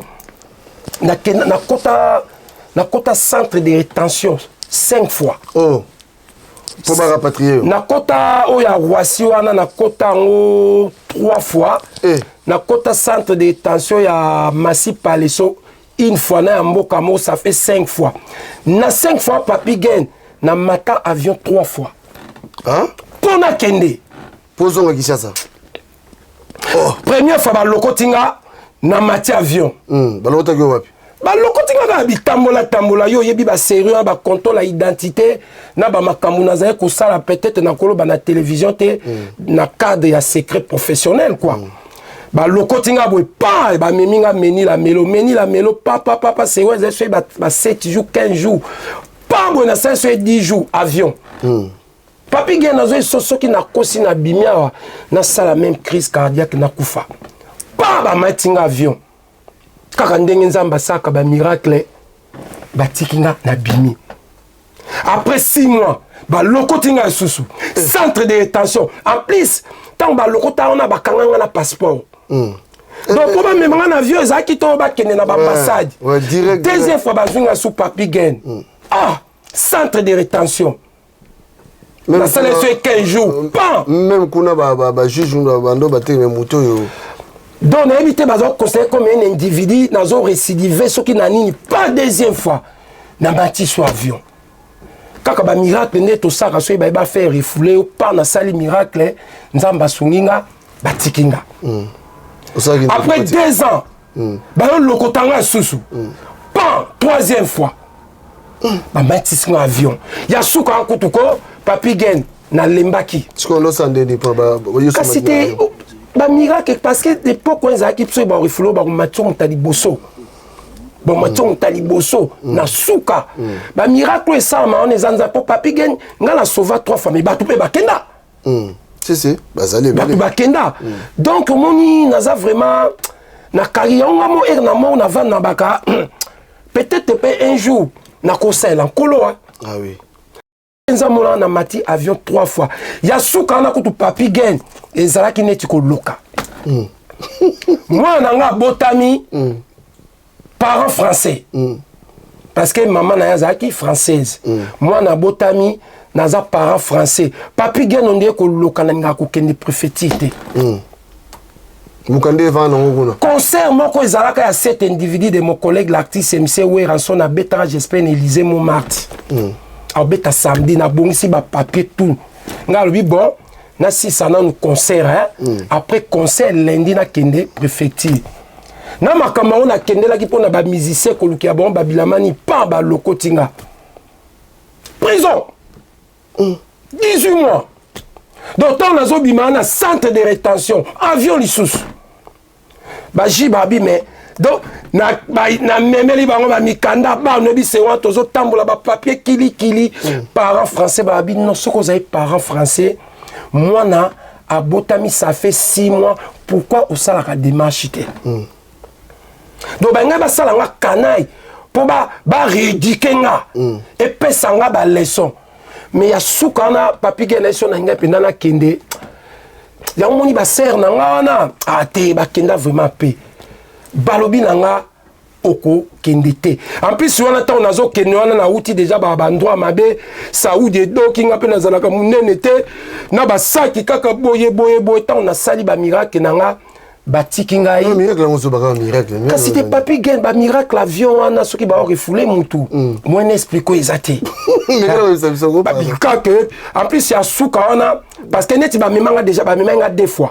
nakota centre de rétention cinq fois. Oh. Mpo barapatrie yo? Nakota oyo ya Roissy wana, nakota yango trois fois. Eh. Nakota centre de détention ya Massy Palaiseau une fois, na ya mboka moko, ça fait cinq fois. Na cinq fois, Papi Gen, namata avion trois fois. Hein? Mpo nakende. Mpo ozonga Kinshasa? Oh. Première fois balokoti nga, namati avion. Balokotaki yo wapi? Balokoti nga kaka bitambola tambola. Yo oyebi basérieux wana, bacontrôle ya identité na bamakambo nazali kosala, peut-être nakoloba na télévision te, na cadre ya secret professionnel quoi. Balokoti nga boye pa, bamemi nga Mesnil-Amelot. Mesnil-Amelot, pa pa pa pa, sérieux ezali soki ba 7 jours, 15 jours pa boye, nasali soki 10 jours avion. Papi Gen, nazoi so soki nakosi, nabimi awa, nasala même crise cardiaque, nakufa pa. Bamati nga avion kaka ndenge Nzambe asalaka bamiracle, batiki nga, nabimi. Après 6 mois balokoti nga lisusu centre de rétention. En plus ntango balokota wana, bakanga nga na passeport. Donc mpo bamema nga na avion ezalaki to bakende na baambassade. Ouais, direct, Deuxième fois bazwi nga su, Papi Gen, ah, centre de rétention, nasala so 15 jours pan. Même kuna bajuge bando bateleme moto oyo. Donc nayebi te, baza considéré comme un individu nazo récidive soki na nini. Pas deuxième fois namati so avion, kaka bamiracle nde tosaka soki baye bafaire refouler yo pa. Nasali miracle, Nzambe asungi nga, batiki nga. Après 2 ans bayolokota nga lisusu pan, troisième fois bamatisi nga avion ya suka kutu ko. Papi Gen, nalembaki. Kasi te bamiracle, parce que l'époque oyo ezalaki biso barefouler, bakomati moto ya liboso, bamati moto ya liboso na suka. Bamiracle oyo esalama wana eza Nzambe, mpo Papi Gen, nga na sauva trois fois, mais bato mpe bakenda. Si si, bazali. Bato bakenda. Donc omoni, naza vraiment na kari yango nga mo ere na moko navanda na baka, peut-être mpe un jour nakosalela Nkolo. Ah oui. Nzambe wana, na mati avion trois fois, ya suka wana kutu, Papi Gen, ezalaki neti koloka. Mwana na nga abotami parent français, parce que mama na ye azalaki française. Mwana abotami, naza parent français. Papi Gen, ondie koloka, nalingaka kokende préfecture te. Mokanda evanda nango kuna. Concert moko ezalaka ya cet individu de mon collègue, l'artiste MC Werrason, abetaka, j'espère, na Élysée Montmartre. Akobeta samedi, nabongisi bapapier tout. Ngai alobi bon, nasisa nanu concert, hein? Après concert lundi, nakende préfecture na makambo yango. Nakendelaki mpo na bamusicien kolukela bango babilamani pa balokoti nga prison 18 mois. Donc ntango nazobima na centre de rétention, avion lisusu baji babi. Mais donc namemeli bango bamikanda, bana oyebi se wana tozotambola bapapier kilikili. Parent français babi non, soki ozali parent français, mwana abotami, ça fait 6 mois, pourquoi osalaka démarche te? Donc bangai basala nga canaille mpo barééduquer nga, epesa nga baleçon. Mais ya suka wana, papi ge na so na ngai mpenza nakende yango. Moni basere na nga wana ate bakenda vraiment mpe balobi na nga okokende te. En plus wana, ntango nazokende wana, nauti déjà baendroit mabe, saudi edoki nga mpe nazalaka monene te na basaki kaka boye boye boye. Ntango nasali bamiracle na nga, batiki ngai. Kasi te, papi gen, bamiracle avion wana, soki baorefouler mutu, moyen explique oyo eza te. Babikake en plus ya suka wana, parce que neti bamemanga déjà, bamemanga deux fois.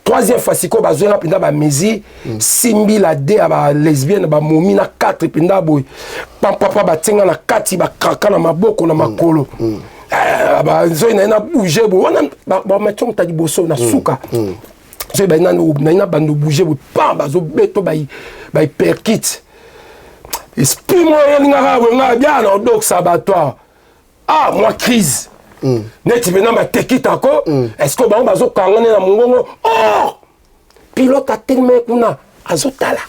Troisième fois sikoyo bazwenga mpenza bamesure, simbi la de ya balesbienne, bamomi na 4 mpenza boye, pampapa batienga na kati, bakraka na maboko na makolo, soki naye na bouge boye wana, bamatia moto ya liboso na suka. Soki nayi na bando bouge boye, pam, bazobeto bahyperkite esprit moko elingaka boye. Nga bia na odokisa bato awa, ah, mwa crise neti mpena matekitako. Est ce que bango bazokanga nde na mongongo? Or pilote atelemi kuna, azotala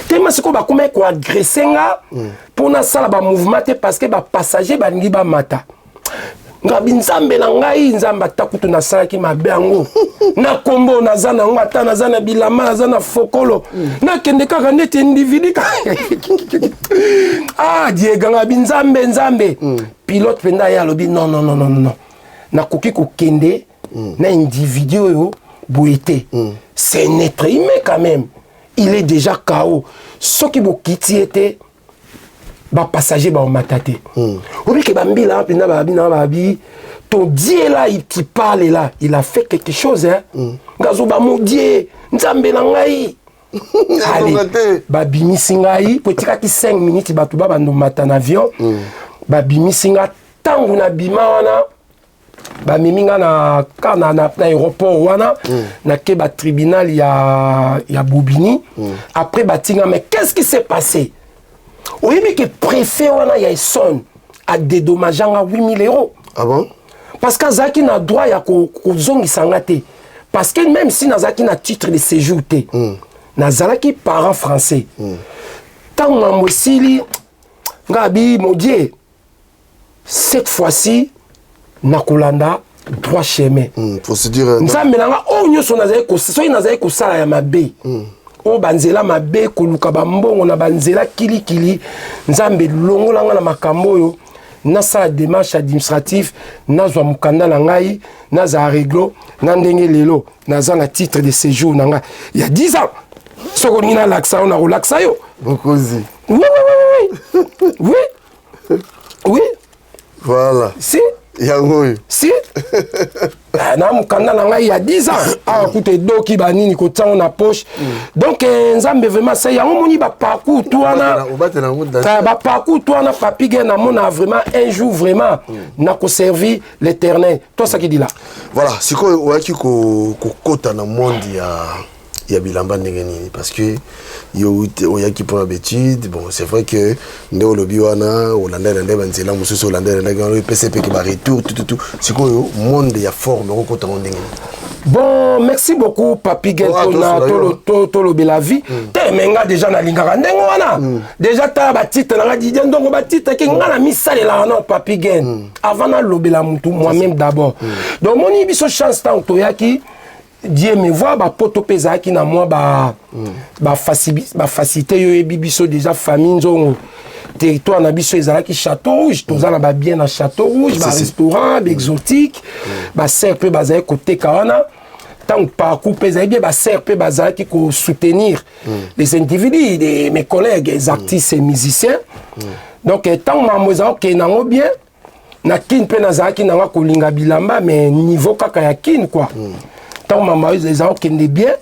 telema. Sikoyo bakomaki koagresser nga mpo nasala bamouvement te, parce que bapassager balingi bamata. Ngabi Nzambe na ngai, Nzambe, ata kutu nasalaki mabe yango na nkombo naza nango, ata naza na bilamba, naza na fokolo, nakende kaka neti individu. Ah diega, ngabi Nzambe, Nzambe. Pilote mpenza ye alobi non, non, non, non, non, nakoki kokende na individu oyo boye te. C'est un être humain quand même, il est déjà KO. Soki bokiti ye te, bapassager baomata te. Obike bambila mpenza babi na babi, ton Dieu là, il qui parle là, il a fait quelque chose, hein. Ngazoba mon Dieu, Nzambe na ngai. Allez, babimisi ngai po etikaki 5 minutes bato babandomata na avion. Babimisi nga. Ntango nabima wana, bamemi nga na ka na aéroport wana, nake batribunal ya Bobigny. Après batinga. Mais qu'est-ce qui s'est passé? Oyebi ke préfet wana ya Essonne adédommage nga 8000 euros. Ah bon? Parce que azalaki na droit ya kozongisa nga te, parce que même si nazalaki na titre de séjour te, nazalaki parent français. Ntango mambo esili, nga abi mon Dieu, cette fois-ci nakolanda droit chemin. Procédure. Nzambe na nga, oyo nyonso nazali, soki nazali kosala ya mabe, oyo banzela mabe, koluka bambongo na banzela kilikili, Nzambe longola nga na makambo oyo. Nasala démarche administrative, nazwa mokanda na ngai, nazala réglo na ndenge lelo naza na titre de séjour na ngai ya 10 ans. Soki olingi nalakisa yo, nakolakisa yo. Mokonzi. Oui. Voilà. Si. Yango oyo. Si, na mokanda na ngai ya 10 ans awa, kuta edoki banini kotiango na poche. Donc Nzambe vraiment se yango moni baparcours tu wana, baparcours tu wana, papi ge, namona vraiment un jour vraiment nakoservir l'Éternel. Toi ça qui dit là. Voilà, sikoyo oyaki kokota na monde ya bilamba ndenge nini? Parce que yo oyaki mpona baétude. Bon, c'est vrai que nde olobi wana, olandela nde banzela mosusu, olandela ndenge wana epesa epeke baretour tututu. Sikoyo monde ya forme, okokota ngo ndenge nini? Bon, merci beaucoup, papi Gentona. Tolobela vie te. Me nga déjà nalingaka ndenge wana. Déjà tala batitre nanga, Didier Ndongo, batitre ke nga na misalelaka na papi Gen avant nalobela mutu, moi-même d'abord. Donc moni biso chance, ntango toyaki, Dieu me voit, bapoto mpe ezalaki na mwa bafacilité. Yo oyebi biso déjà, famille Nzongo, territoire na biso ezalaki Château Rouge. Toza na babien na Château Rouge, barestaurant baexotique, basere mpe bazalaki koteka wana. Ntango parcours mpe ezali bien, basere mpe bazalaki kosoutenir les individus de mes collègues, les artistes et musiciens. Donc ntango makambo eza okende yango bien na Kine, mpe nazalaki nanga kolinga bilamba, mais niveau kaka ya Kine quoi. Ntango makambo eza okende bien,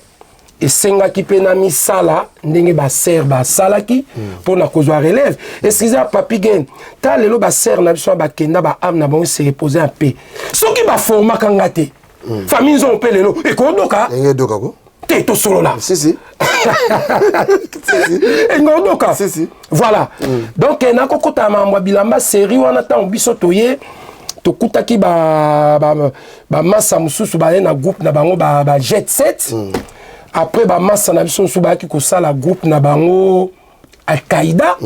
esengaki mpe na misala ndenge basere basalaki mpona kozwa relève. Excuse, Papi Gen, ta lelo basere na biso bakenda, baâme na bango se repose un peu. Soki baformaka nga te, famille nzongo mpe lelo ekodoka te. Tosolola, engodoka. Voilà. Donc nakokota makambo ya bilamba série wana. Ntango biso toye, tokutaki bamasa mosusu baye na groupe na bango, ba Jet Set. Après, bamasa na biso mosusu bayaki kosala groupe na bango, Alqaïda.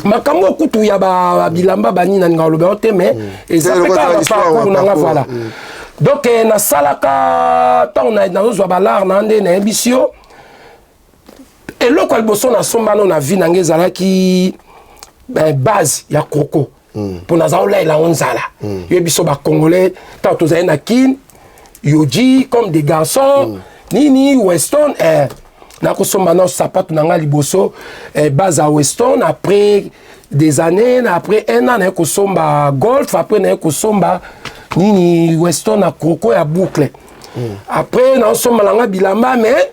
Makambo okutu ya babilamba banini, nalinga koloba yango te, mais eza mpe kaka baparcours nanga. Voilà. Donc nasalaka, ntango nazozwa balare na nde nayebisi yo, eloko ya liboso nasombano na vie na ngai ezalaki base ya croco, mpo naza kolayela yango nzala. Yo biso bacongolais, ntango tozali na Kine, Yohji, Comme des Garçons, nini, Weston, nakosomba na sapato na ngai liboso, base ya Weston. Après des années, après un an, naye kosomba Golf. Après, naye kosomba nini, Weston na croco ya boucle. Après, naosomba na nga bilamba, mais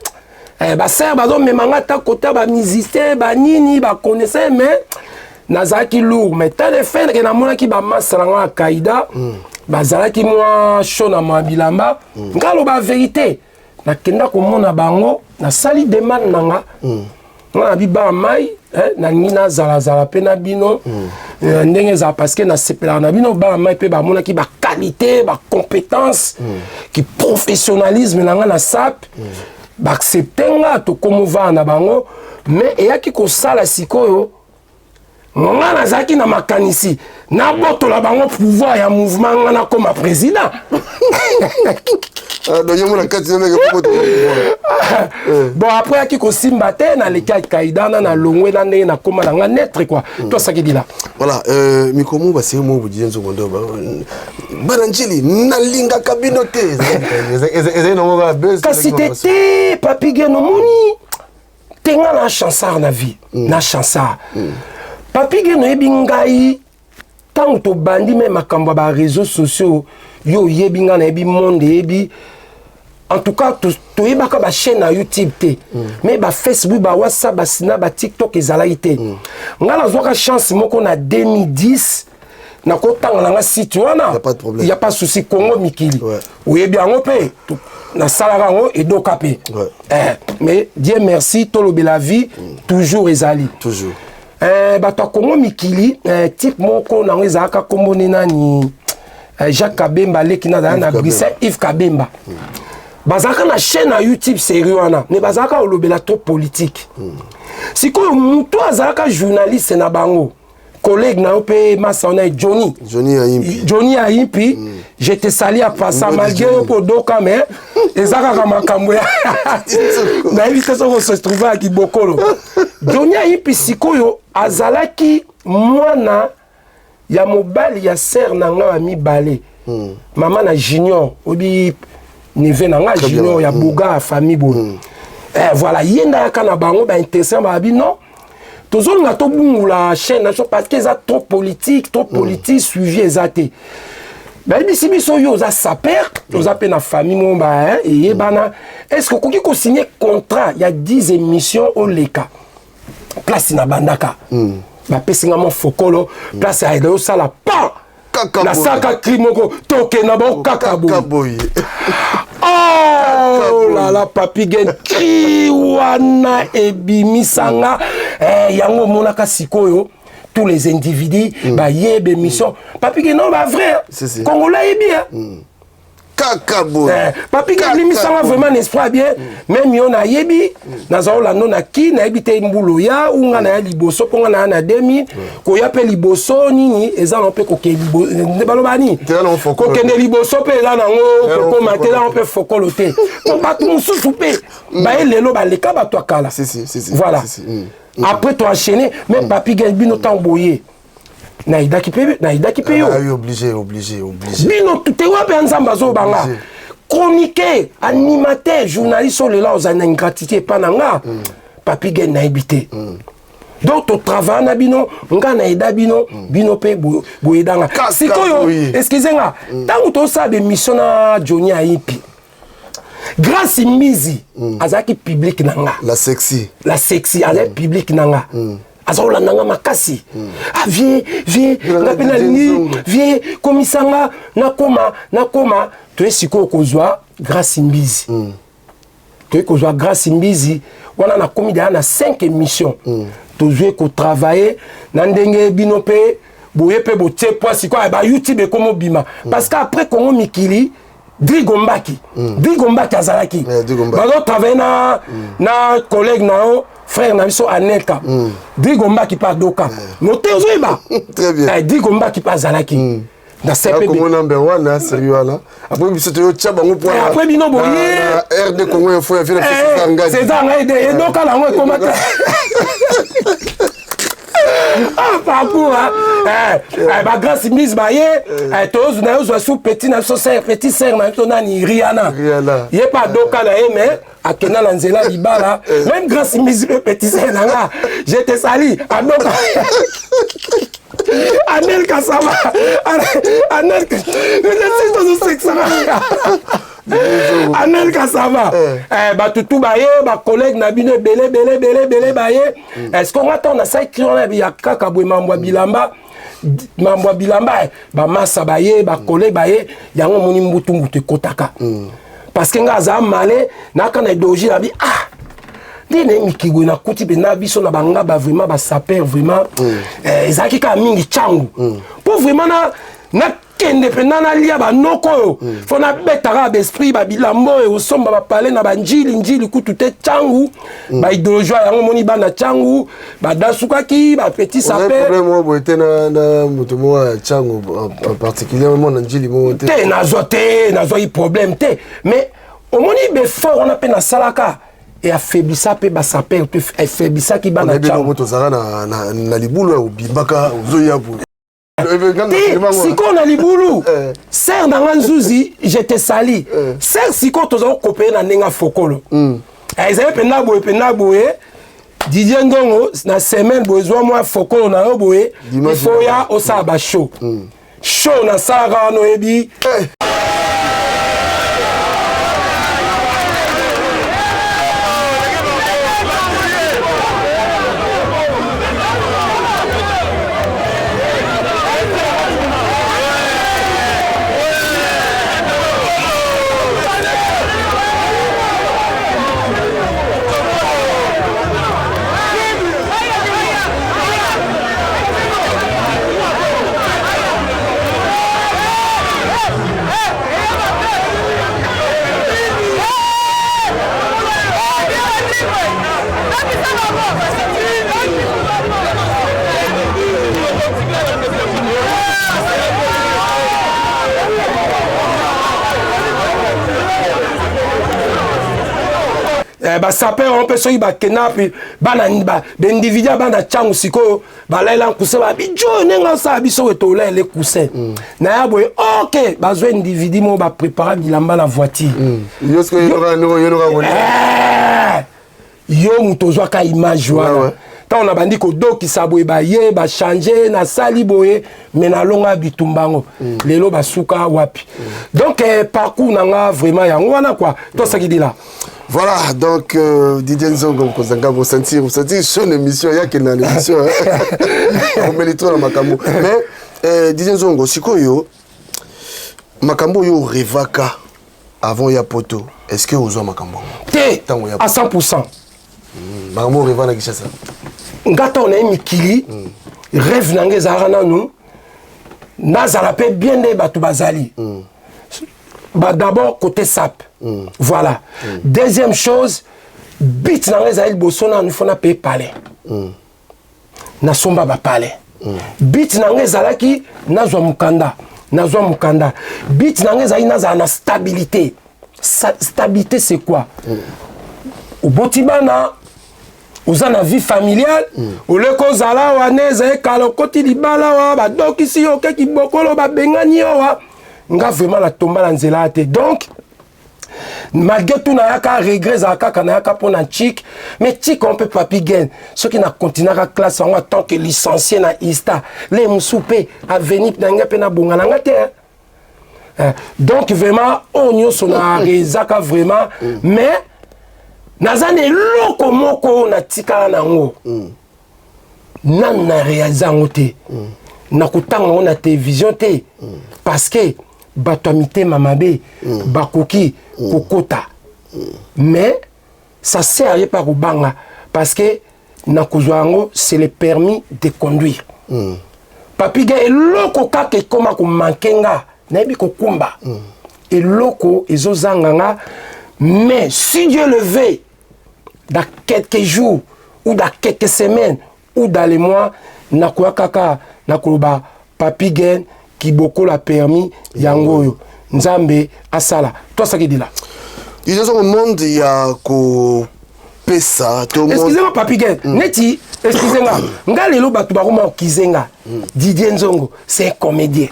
basere bazomema nga ata kota bamusicien banini baconnaisseur, mais nazalaki lourd. Mais tale fin ke namonaki bamasa na nga ya kaida bazalaki mwa chaud na mwa bilamba. Nga aloba vérité, nakenda komona bango, nasali demande na nga. Nga na biba mai, nalingi nazalazala mpe na bino ndenge ezala, parce que nasepelaka na bino bana mai. Mpe bamonaki baqualité, bacompétence, ki professionnalisme na nga na sap. Baaccepte nga, tokomovaa na bango. Mais eyaki kosala sikoyo, nga nazalaki na makanisi nabotola bango pouvoir ya mouvement, nga nakoma président. Bon, après ayaki kosimba te, naleki Alkaïda na nalongwe na ndenge nakóma na nga netre quoi. Tosaki dila. Voilà, mikomo baseri mo budie nzongo ndo bana Njili, nalingaka bino te, ezali nango kaka buzz. Kasi te te, Papi Gen, omoni te, nga na chansard na vie, na chansard. Papi Gen, oyebi ngai, ntango tobandi me makambo ya baréseaux sociaux, yo oyebi, ngai nayebi, monde eyebi. En tout cas, toyebaka bachaîne na YouTube te, mais bafacebook, bawhatsapp, basina, batiktok ezalaki te. Ngai nazwaka chance moko na 2010, nakotanga nanga site wana, ya pas souci, Congo Mikili, oyebi yango mpe, nasalaka yango, edoka mpe. Mais Dieu merci, Tolobela Vie toujours ezali. Toujours. Bato ya Congo Mikili, type moko nango ezalaka nkombo nde nani, Jacques Kabemba, aleki na azalaka na Bruxelles, Yves Kabemba. Bazalaka na chaîne na YouTube série wana, mais bazalaka kolobela trop politique. Sikoyo moto azalaka journaliste na bango, collègue na yo mpe masa wana, Johnny. Johnny Ayimpi. Johnny Ayimpi, je te salue à pasa, malgré yo mpo odoka, mais eza kaka makambo ya nayebi te soki ose trouve ya kibokolo. Johnny Ayimpi sikoyo azalaki mwana ya mobali ya sere na nga ya mibale, mama na Junior, oyebi neveu na nga Junior ya boga ya famille boye. Voilà, ye nde ayaka na bango bainteressant, babi non, tozolinga tobungula chaîne na biso parce que eza trop politique, trop politique, suivi eza te. Bayebisi biso, yo oza saper, oza mpe na famille mo ba eyebana, est ce que okoki kosigne contrat ya 10 émissions oleka place na bandaka? Bapesi nga mwa fokolo place ya osala pa, nasalaka cri moko, tokenda bango kaka boye. Oh lala, Papi Gen, cri wana ebimisanga yango omonaka sikoyo tous les individus bayeba émission Papi Gen. Non, bavrai congolais ayebi. Kaka boye. Papi Gen, limisanga vraiment na esprit bien. Même yo nayebi, naza olanda na ki nayebi te mbula oya unga na ya liboso, mpo nga na ya na 2000 koya mpe liboso nini eza nango mpe kokende, nde baloba nini, kokende liboso mpe eza nango kokoma te, nango mpe fokolo te, po bato mosusu mpe baye lelo baleka bato ya kala. Voilà. Après toenchaîné. Mais Papi Gen, bino ntango boye nayidaki mpe, nayidaki mpe yo. Obligé, obligé, obligé. Bino te wapi ya Nzambe azobanga chroniqueur, animateur, journaliste oyo lelo ozali na ingratitude epa na nga, Papi Gen, nayebi te. Donc totravaille na bino, nga na eda bino, bino mpe boyeda nga. Sikoyo, excuse nga, ntango tosala bemission na Johnny Ayipi, Grâce Mbizi azalaki public na nga. La sexy. La sexy azalaki public na nga. Aza kolanda nga makasi. Ah vie, vie, nga mpe nalingi vie, komisa nga nakoma, nakoma. Toye sikoyo kozwa Grâce Mbizi. Toye kozwa Grâce Mbizi wana, nakomi deja na 5 émissions. Tozwi kotravaille na ndenge bino mpe boye mpe botie poa. Sikoyo ba YouTube ekomi obima, parce que après Congo Mikili, Drigo Mbaki, Drigo Mbaki azalaki, bazotravaille na collègue na yo, frère na biso Anelka. Drigo Mbaki mpe adoka note, ozoyeba. Très bien. Drigo Mbaki mpe azalaki na CPB. Congo number one na série wana. Après biso toyotya bango po Après bino boye. RD Congo Info ya vile. César Ngadi. César Ngadi edoka nango ekoma te. Ah, parcours bagrâce mise baye, tozwa na yo, zwa su petit na biso, sœur, petit sœur na biso nani, Riana. Rihanna. Ye mpe adoka na ye, mais akenda na nzela libala. Même Grâce Mise mpe, petit sœur na nga, je te sali, adoka. Anel Kasama, Anel tozosekisaka, Anel Kasama, bato tu baye, bacollègue na bino ebele ebele ebele ebele baye. Est ce que nga ntango nasali wana ya kaka boye, mambo ya bilamba, mambo ya bilamba, bamasa baye, bacollègue baye, yango omoni mbutu mbutu ekotaka, parce que nga aza malin, naka na idéologie na bi. Ah, nde na ye mikili boye, nakuti mpenza biso na bangaba vraiment basaper vraiment, ezalaki kaka mingi ntango mpo vraiment na nakende mpenza nalia banoko oyo, fo nabetaka baesprit babilamba oyo osomba bapale na banjili njili kutu te. Ntangu baidéologie yango, omoni bana ntangu badasukaki bapetit saper. Problème moko boye te na moto moko ya ntango en particulier, na njili moko te? Te, nazwa te, nazwaki problème te, mais omoni befort wana mpe nasalaka eafaiblisa mpe basaper mpe affaiblisaki bana. Ntango tozalaka na libulu ya obimbaka, ozoya boye. Te, sikoyo na libulu, sœur na nga Nzuzi, je te sali sœur, sikoyo tozala kokopeye na ndenge ya fokolo. Ezali mpenza boye, mpenza boye, Didier Ndongo, na semaine boye ezwa mwa fokolo na yo boye, ifo ya osala bashow. Show nasalaka wana, oyebi. Basaper wana mpe soki bakenda mpe bana baindividu ya bana ntango sikoyo balalela coussin, babijo ndenge osala biso oyo tolaele coussin na ya boye. Ok, bazwa individu moko baprépara bilamba na voiture. Yo moto ozwaka image wana, ntango na bandi kodokisa boye, baye bachange, nasali boye, me nalonga bitumba yango. Lelo basuka wapi? Donc parcours na nga vraiment yango wana quoi, tosakidila. Voilà, donc Didier Nzongo Kozanga, vous sentir son émission, il y a quelle émission, on met les dans makambo. Mais Didier Nzongo, sikoyo, makambo yo rêvaka avant ya poto, est-ce que ozwa makambo? Te, à 100%. Makambo rêva na Kinshasa. Nga ntango naye mikili, rêve na nga ezalaka nanu nazala mpe bien nde bato bazali. Bah, d'abord côté sap, voilà. Deuxième chose, but na nga ezali liboso nanu fo napaye palais, nasomba bapalais. But na nga ezalaki nazwa mokanda, nazwa mokanda. But na nga ezalaki nazala na stabilité. Stabilité, c'est quoi? Oboti bana, oza na vie familiale, oleki ozala awa nde ezali kala, okoti libala awa, badokisi yo, okeki bokolo, babengani yo awa. Nga vraiment natomba na nzela te. Donc Malgré tout, nayaka regret ezalaka kaka, nayaka mpo na chik, mais chik on mpe Papi Gen. Soki na continuaka classe yango en tant que licencié na ISTA, le mosusu mpe avenir na ngai mpe nabonga na ngai te, hein. Donc vraiment, oyo nyonso na ezaka vraiment, mais naza na eloko moko oyo natikala nango, nanu na réalise yango te, nakotanga yango na télévision te, parce que bato ya mitema mabe bakoki kokota. Mais ça sert à rien pas kobanga, parce que nakozwa yango, c'est le permis de conduire. Papi Ga, eloko kaka ekóma komanke nga, nayebi kokumba, eloko ezozanga nga. Mais si Dieu le veut, dans quelques jours ou dans quelques semaines ou dans les mois, nakoya kaka nakoloba: Papi Gen kibokola permis yango oyo Nzambe asala toasakidila. Eza monde ya kopesa to Excusez-moi, Papi Gen, neti excusez nga, nga lelo bato bakoma okize nga Didier Nzongo, c'est un comédien,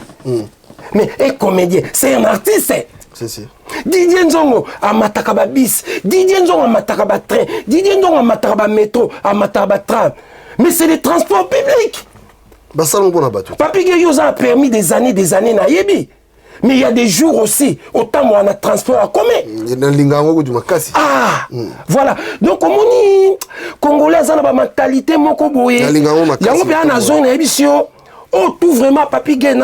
mais un comédien, c'est un artiste. Si, si. Didier Nzongo amataka babus, Didier Nzongo amataka batrain, Didier Nzongo amataka bamétro, amataka batram, mais c'est le transport public. Basala mpona bato. Papi Ge, yo oza na permis des années, des années, nayebi, mais il y a des jours aussi otambola na transport en commun. Nalinga yango kutu makasi. Ah, voilà. Donc omoni, Congolais aza na bamentalité moko boye. Nalinga yango makasi. Yango mpe nazongi, nayebisi yo oyo tout vraiment, Papi Ge,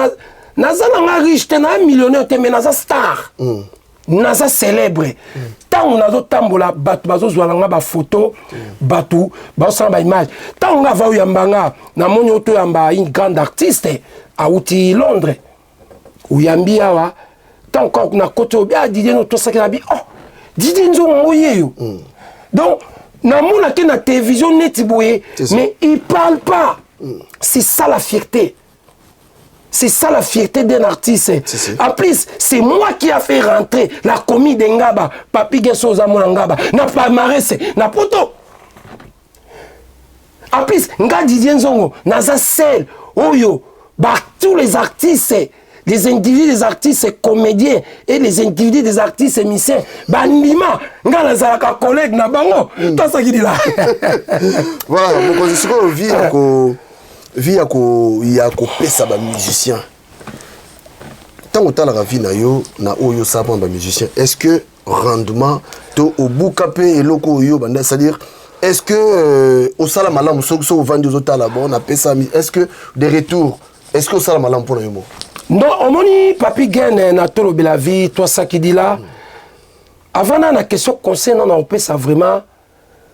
naza nanga riche te, naa millionnaire te, mais naza star, naza célèbre. Ntango nazotambola, bato bazozwa na nga bafoto, bato bazosala baimage. Ntango nga ava oyamba nga, namoni oyo toyamba une grande artiste awuti Londres, oyambi awa. Ntango kaka na kote oyo, ah, Didier no tosaki na bi, oh, Didier Nzongo yango yeyo. Donc namonaki na télévision neti boye, mais il parle pas. C'est ça la fierté, c'est ça la fierté d'un artiste. En plus, c'est moi qui a fait rentrer la commune de Ngaba, Papi Gesso Zamona Ngaba, na palmarès, na poto. En plus, nga Didier Nzongo, naza seul, oyo, bah, tous les artistes, les individus des artistes comédiens et les individus des artistes musiciens, bandima, nga nazalaka collègue na bango, tosaki là. Voilà, mokonzi, sikoyo vie ya kopesa bamusicien, ntango otalaka vie na yo na oyo osala mpona bamusicien, est ce que rendement to obuka mpe eloko oyo banda, c'est-à-dire est ce que osala malamu? Soki ovandi ozotala, bon, napesa, est ce que des retours, est ce que osala malamu mpona yo moko? Non, omoni, Papi Gen na tolobela vie twasakidila, avant na question conseil na opesa vraiment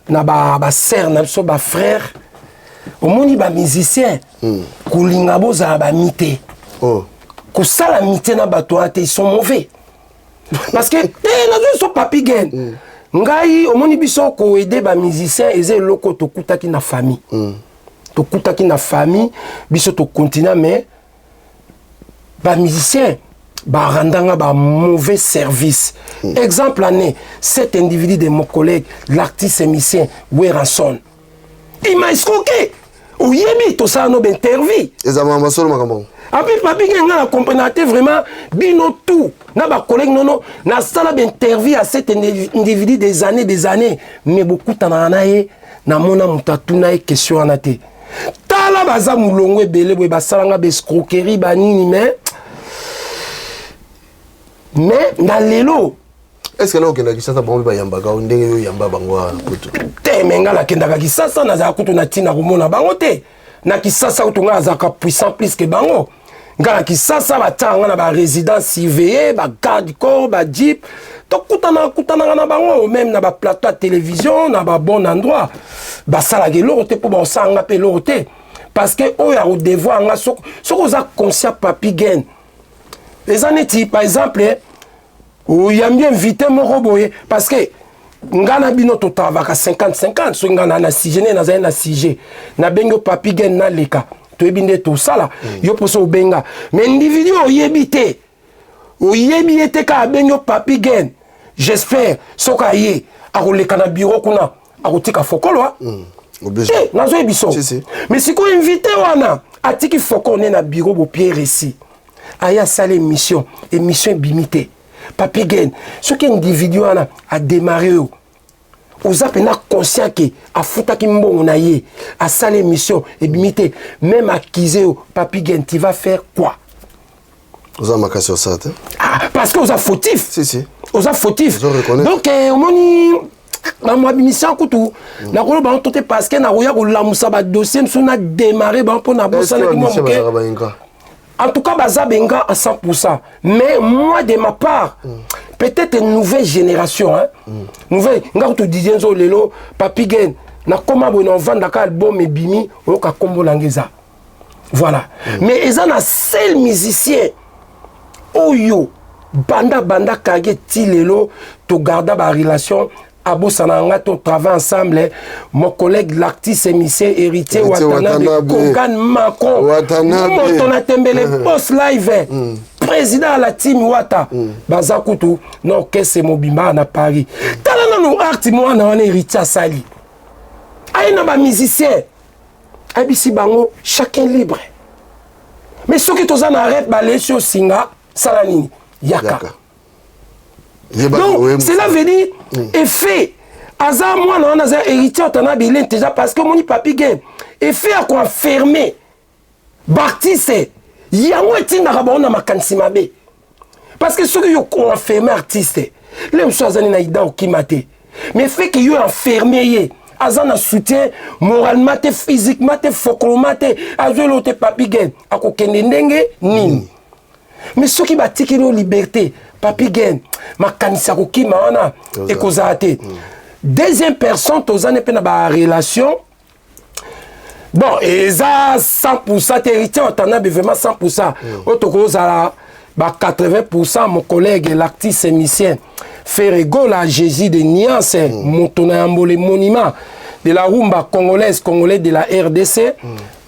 na basœur na biso, bafrère, omoni, bamusicien, kolinga bozala bami te. Oh. Kosala amitié na bato wana te, ils sont mauvais, parce que te nazwi so Papi Gen, ngai omoni, biso koaider bamusicien eza eloko tokutaki na famille, tokutaki na famille biso, tokontinue. Mais bamusicien barandanga ba mauvais service. Exemple année, cet individu de mon collègue, l'artiste musicien Werrason, il m'a escroqué. Oyebi, tosala no bainterview. Eza masolo makambo. Api Papi nge, nga na comprendre te vraiment bino tout na bacollègue nono. Nasala bainterview à cet individu des années, des années, mais bokutanaka na ye, namona moto atuna ye question wana te. Tala, baza molongo ebele boye, basalanga baescroquerie banini, mais na lelo. Est ce que na okendaka Kisasa, bango mpe bayambaka yo ndenge yo oyamba bango wana poto? Te, me nga nakendaka Kisasa, nazala kutu na ntina komona bango te. Na Kisasa kutu nga nazalaka puissant plus que bango. Nga na Kisasa batiaka nga na barésidence surveillée, bagarde corps, bajeep. Tokutanaka kutanaka na bango même na baplateau ya télévision, na babon endroit. Basalaka eloko te, mpo baosala nga mpe eloko te, parce que oyo akodevoir nga, soki oza conscient, Papi Gen, eza neti par exemple oyambi invité moko boye, parce que nga na bino totravaka 50-50. Soki nga na sujet, nde nazali na sujet, nabengi yo Papi Gen, naleka, toyebi nde tosala yo mposo obenga. Mais individu oyebi te, oyebi ye te, kaka abengi yo Papi Gen, j'espère soki aye akoleka na bureau kuna, akotika fokolo te. Nazoyebi so, mais sikoyo invité wana atiki fokolo nde na bureau, bopie récit, aye asala émission, émission ebimi te. Papi Gen, soki individu wana adémarre yo, oza mpenza conscient ke afutaki mbongo na ye, asali émission, ebimi te, même accusé yo, Papi Gen, tu vas faire quoi? Oza makasi osala te. Ah, parce que oza fautif. Si, si. Oza fautif. Reconnaître. Donc omoni bamwa bimission kutu nakoloba bango to te, parce que nakoya kolamusa badossier mosusu na démarre bango mpo nabosanaki mwa moke. Bazalaka bayinga? En tout cas, baza benga à 100%, mais moi, de ma part, peut-être une nouvelle génération, hein? Nouvelle nga kutu Didier Nzo lelo, Papi Gen, nakoma boye, na ovandaka, album ebimi, oyoka kombo nanga eza, voilà. Mais eza na seul musicien oyo banda banda kage ti lelo togarda barelation, abosana nga, to travaille ensemble, mon collègue l'artiste émissaire Héritier Héritier Watanabe. Watanabe. Kogan Macron. Watanabe. Moto na tembele, boss live, président ya la team Wata. Baza kutu na orchestre mobimba na Paris. Tala nanu acte mwana wana Héritier asali, aye na bamusicien, ayebisi bango chacun libre. Mais soki toza na rep, balesi osinga sala nini, yaka, Yaka. Yeba Donc oye. cela veut dire effet aza mwana wana aza Héritier Watanabe, il est déjà, parce que omoni Papi Gen, effet ya koenferme baartiste, yango etindaka bango na makanisi mabe, parce que soki yo koenferme artiste, le mosusu azali na ida okima te, mais fait que yo enferme ye, aza na soutien moralement te, physiquement te, fokoloma te, azweli te, Papi Gen, akokende ndenge nini? Mais soki batikeli yo liberté, Papi Gen, makanisi ya kokima wana ekozala te. Deuxième personne tozani mpe na barelation, bon, eza 100 te, Héritier Watanabe vraiment 100. Oyo tokozala ba 80, mon collègue l'artiste émissien Ferre Gola, Jésus de Niance, moto na yambo, le monument de la rumba congolaise, congolais de la RDC,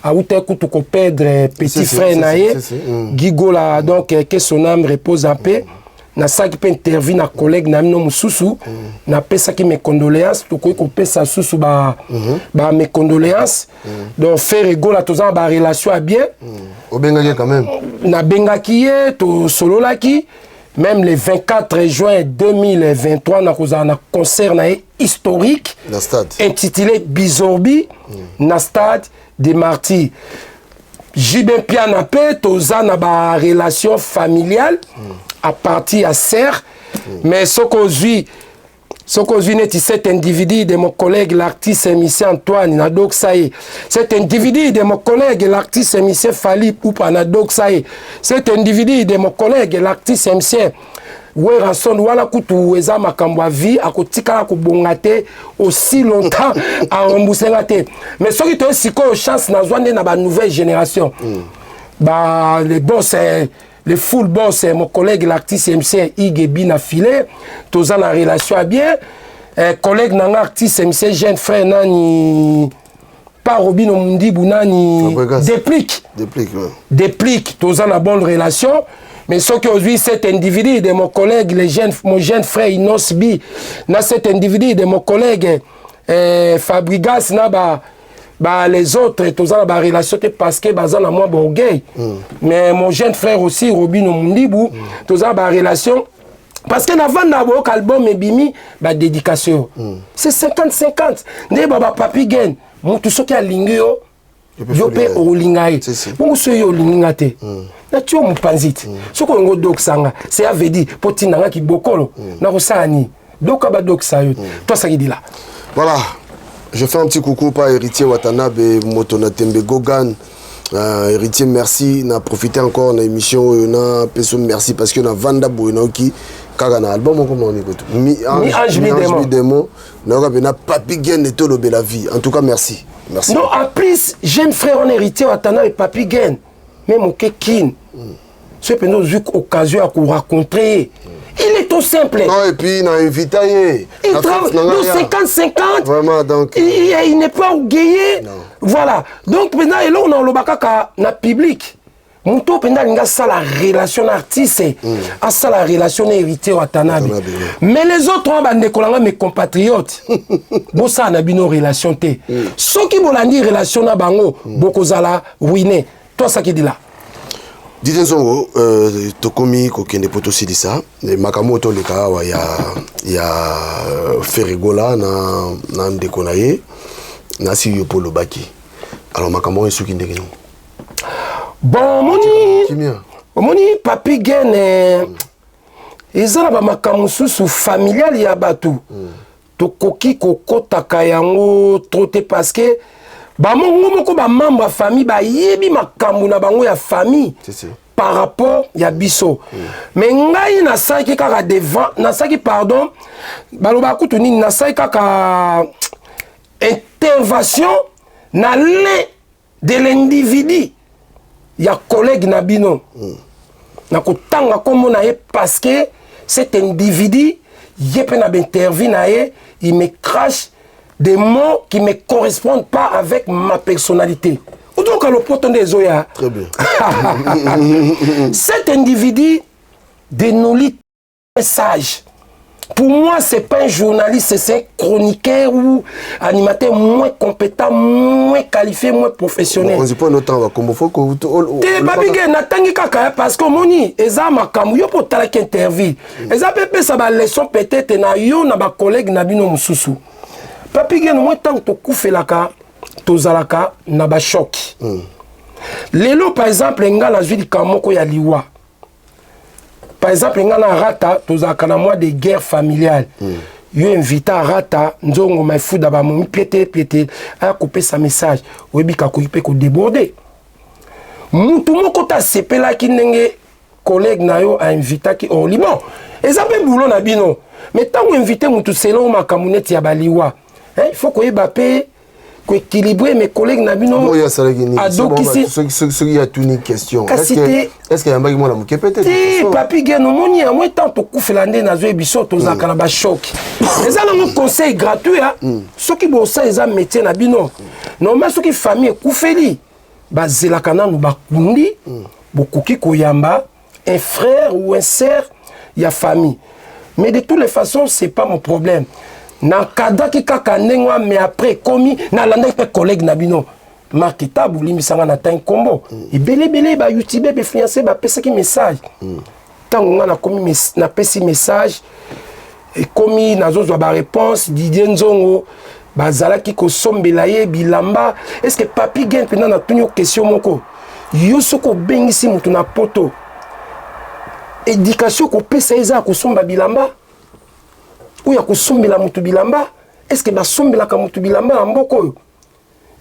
auta kutu koperdre petit Si, si, frère si, na si, ye si, si. Guy Gola. Donc que son âme repose en paix. Nasalaki mpe interview na collègue na bino mosusu, napesaki mes condoléances. Tokoki kopesa susu ba mes condoléances. Donc Ferre Gola, toza na barelation ya bien. Obengaki quand même? Nabengaki ye, tosololaki même le 24 juin 2023, nakozala na concert na ye historique na stade intitulé Bizorbi na stade des Martyrs. JB Mpiana mpe toza na barelation familiale à partir ya ser. Mais soki ozwi neti cet individu de mon collègue l'artiste émissien Antoine nadokisa ye, cet individu de mon collègue l'artiste émissien Fally Ipupa nadokisa ye, cet individu de mon collègue l'artiste émissien Werrason wana kutu eza makambo ya vie, akotikala kobonga te aussi longtemps aremboursé nga te. Mais soki toye sikoyo, chance nazwa nde na banouvelle génération, ba les boss, le full boss, mon collègue l'artiste MC Igebi na filet, toza na relation ya bien. Collègue nanga artiste MC, jeune frère nani pa Robino Mundibu nani. Fabregas. Déplique. Déplique, ouais. Déplique, toza na bonne relation. Mais soki ozwi cet individu de mon collègue les jeunes, mon jeune frère Inos B na cet individu de mon collègue Fabrigas na ba les autres, toza na barelation te parce que baza na mwa baorgueil. Mais mon jeune frère aussi Robino Mundibu, toza na barelation parce que navanda boyoka album ebimi, badédication c'est 50-50 nde ba bapapi Gen. Motu soki alingi yo, yo mpe okolinga ye. Bongo soki yo olingi nga te, nati yo mopanzi te. Soki olingi odokisanga, cela veut dire mpo ntina nga kibokolo nakosala nini, doka badokisa yo to asakidila. Voilà, je fais un petit coucou par Héritier Watanabe, moto na tembe, Gogan. Héritier, merci. Na profité encore na émission oyo na peso merci parce que na vanda boye naoki kaka na album comme on écoute. Mi ange mi démon. Mi démon. Na na Papi Gen et tout la vie. En tout cas, merci. Merci. Non, en plus, jeune frère on Héritier Watanabe et Papi Gen. Même au Kin. Soki mpenza ozwi occasion ya korencontrer ye, il est tout simple. Non, et puis na invité ye. Il travaille donc 50-50. Vraiment, donc. Il n'est pas orgueilleux. Voilà. Donc maintenant, eloko na oloba kaka na public, moto mpenza alingi asala relation na artiste, asala relation na Héritier Watanabe. Mais les autres wana, bandeko na nga, mes compatriotes, bosala na bino relation te. Soki bolandi relation na bango, bokozala ruine. Tosakidila. Didier Nzongo, tokomi kokende mpo tosilisa makambo oyo toleka awa ya Ferre Gola na ndeko na ye nasi yo mpo olobaki. Alors makambo oyo esuki ndenge nini? Bon, omoni Papi Gene, eza na bamakambo mosusu familiale ya bato, tokoki kokɔtaka yango trop te, parce que bamongo moko, bamembre ya famille bayebi makambo na bango ya famille par rapport ya biso. Mais ngai nasalaki kaka devant, nasalaki, pardon, balobaka kutu nini, nasalaki kaka intervention na l'un de l'individu ya collègue na bino, na kotanga nkombo na ye, parce que cet individu, ye mpe na bainterview na ye, il me crache des mots qui me correspondent pas avec ma personnalité. Otoka lopoto nde ezoya. Très bien. Cet individu de Noli sage. Pour moi, c'est pas un journaliste, c'est un chroniqueur ou animateur moins compétent, moins qualifié, moins professionnel. On dit pas notre temps, comme faut que Te Papi Ge, natangi kaka, parce que omoni eza makambo yo mpo otalaki interview, eza mpe pesa baleçon peut-être na yo na bacollègue na bino mosusu. Papi Ge, nomoi ntango tokufelaka, tozalaka na bachoc. Lelo par exemple, nga nazwi likambo moko ya liwa. Par exemple, nga na Rata tozalaka na mois de guerre familiale. Yo invité Rata Nzongo Maifuda, bamomi piete piete, aya kopesa message, oyebi kakoki mpe kodéborde. Mutu moko te asepelaki ndenge collègue na yo ainvitaki Orli. Bon, eza mpe boulot na bino, mais ntango invité mutu selon makambo neti ya baliwa, il faut koyeba mpe koéquilibre. Mes collègues na bino oyo asalaki nini? Adokisi. Soki atuni question, Kasi te. est ce que ayambaki mwana moke peut-être? Te, Papi Gen, omoni yango, etant tokufela nde nazwa biso tozalaka na bachoc. Eza nango conseil gratuit a soki bosa eza métier na bino. Normal, soki famille ekufeli, bazelaka nanu bakundi, bokoki koyamba un frère ou un sœur ya famille. Mais de toutes les façons, c'est pas mon problème. Nakadraki kaka ndenge wana, mais après ekomi nalandaki mpe collègue na bino Mark Tabu, limbisanga na ntangi nkombo. Ebele ebele bayoutube, bainfluence bapesaki message. Ntango nga nakomi napesi message, ekomi nazozwa baréponse Didier Nzongo bazalaki kosombela ye bilamba. Est ce que Papi Gen, mpenza natuni yo question moko: yo soki obengisi moto na Poto, éducation kopesa ye eza ya kosomba bilamba oyo ya kosombela moto bilamba? Est ce que basombelaka moto bilamba na mboka oyo?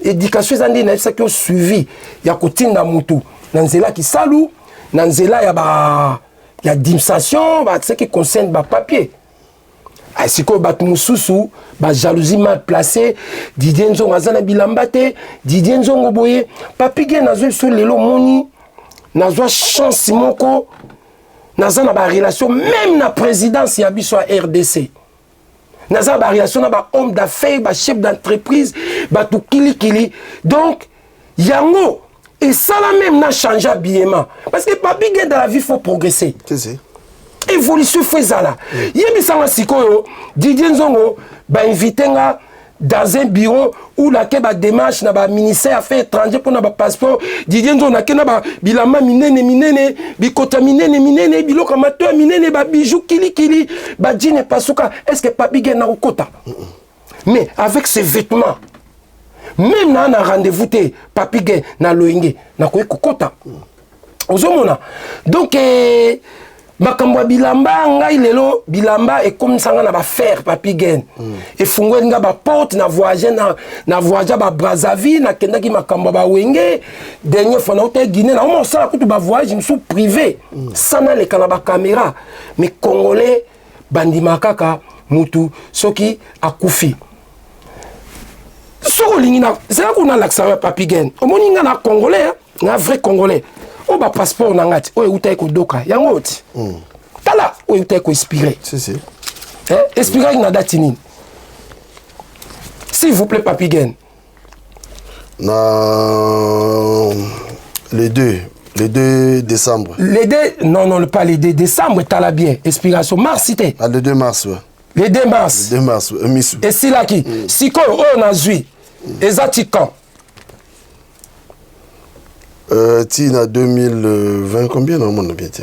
Éducation eza nde nayebisaki yo, suivi ya kotinda motu na nzela ya kisalu, na nzela ya ba ya administration, ce qui concerne bapapier. Sikoyo bato mosusu bajalousie mal placé: Didier Nzongo aza na bilamba te, Didier Nzongo boye. Papi Ge, nazwa biso lelo, omoni nazwa chance moko, naza na barelation même na présidence ya biso ya RDC, naza na barelation na bahomme d'affaires, bachef d'entreprise, bato kilikili. Donc yango esala même na change habillement, parce que Papi Ge, dans la vie faut progresser, évolution faut ezala. Yebisanga sikoyo, Didier Nzongo bainvite nga dans un bureau où nake badémarche na baministère affaires étranger mpona bapasseport. Didier Nzongo, nake na bilamba minene minene, bikota minene minene, biloko ya mato ya minene, babiju kilikili, bajean epasuka. Est ce que Papi Ge nakokota? Mais avec ces vêtements, même na rendez-vous te, Papi Ge, na loyenge nakoki kokota. Ozomona donc, makambo ya bilamba, ngai lelo bilamba ekomisanga na baaffaire. Papi Gen, efungweli nga baporte na voyage, na voyage ba Brazzaville, nakendaki makambo ya bawenge. Dernier fois nauta Guinée, naoma osala kutu bavoyage mosusu privé sans naleka na bacaméra. Mais congolais bandimaka kaka mutu soki akufi. Soki olingi, zela kuna nalakisaka. Papi Gen, omoni nga na congolais, na vrai congolais oyo, bapasseport na nga ti oyo eutaki kodoka yango ti. Tala oyo eutaki koexpire. Expiraki na date nini, s'il vous plaît, Papi Gen? Na le 2 décembre. Le 2, non, non, pas le 2 décembre. Tala bien, expiration mars te. Ah, le 2 mars, ouais. Le 2 mars. Le 2 mars, ouais. Misu. Esilaki. Sikoyo oyo nazwi eza ti quand? Euh, ti na 2020 combien naomona bien te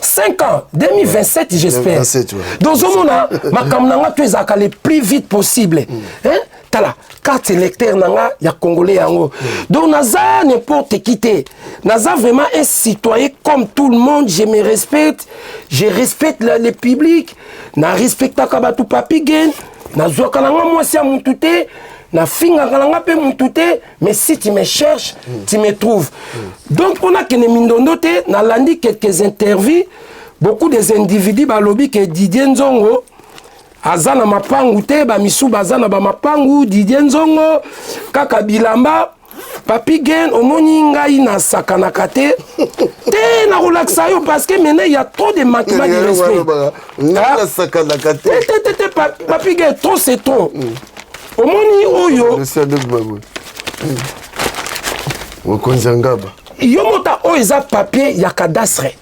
5 ans 2027 j'espère 27, ouais. donc ozomona makambo na nga to ezalaka le plus vite possible mm. hein? tala carte électeur na nga ya congolais yango mm. donc naza n'importe qui te naza vraiment un citoyen comme tout le monde je me respecte je respecte le, le public na respectaka bato papi gen nazwaka na nga mwasi ya mutu te nafingaka na nga mpe mutu te mais si tu me cherches mm. tu me trouves mm. donc mpo nakende mindondo te nalandi quelques interviews beaucoup des individus balobi ke didier nzongo aza na mapangu te bamisu baza na bamapangu didier nzongo kaka bilamba papi gen omoni ngai nasakanaka te te nakolakisa yo parce que maintenant il y a trop de manquement de respect nasakanaka te te te te papi gen trop c'est trop mm. omoni oyo mokonzi ya ngaba yo mota oyo eza papier ya cadastre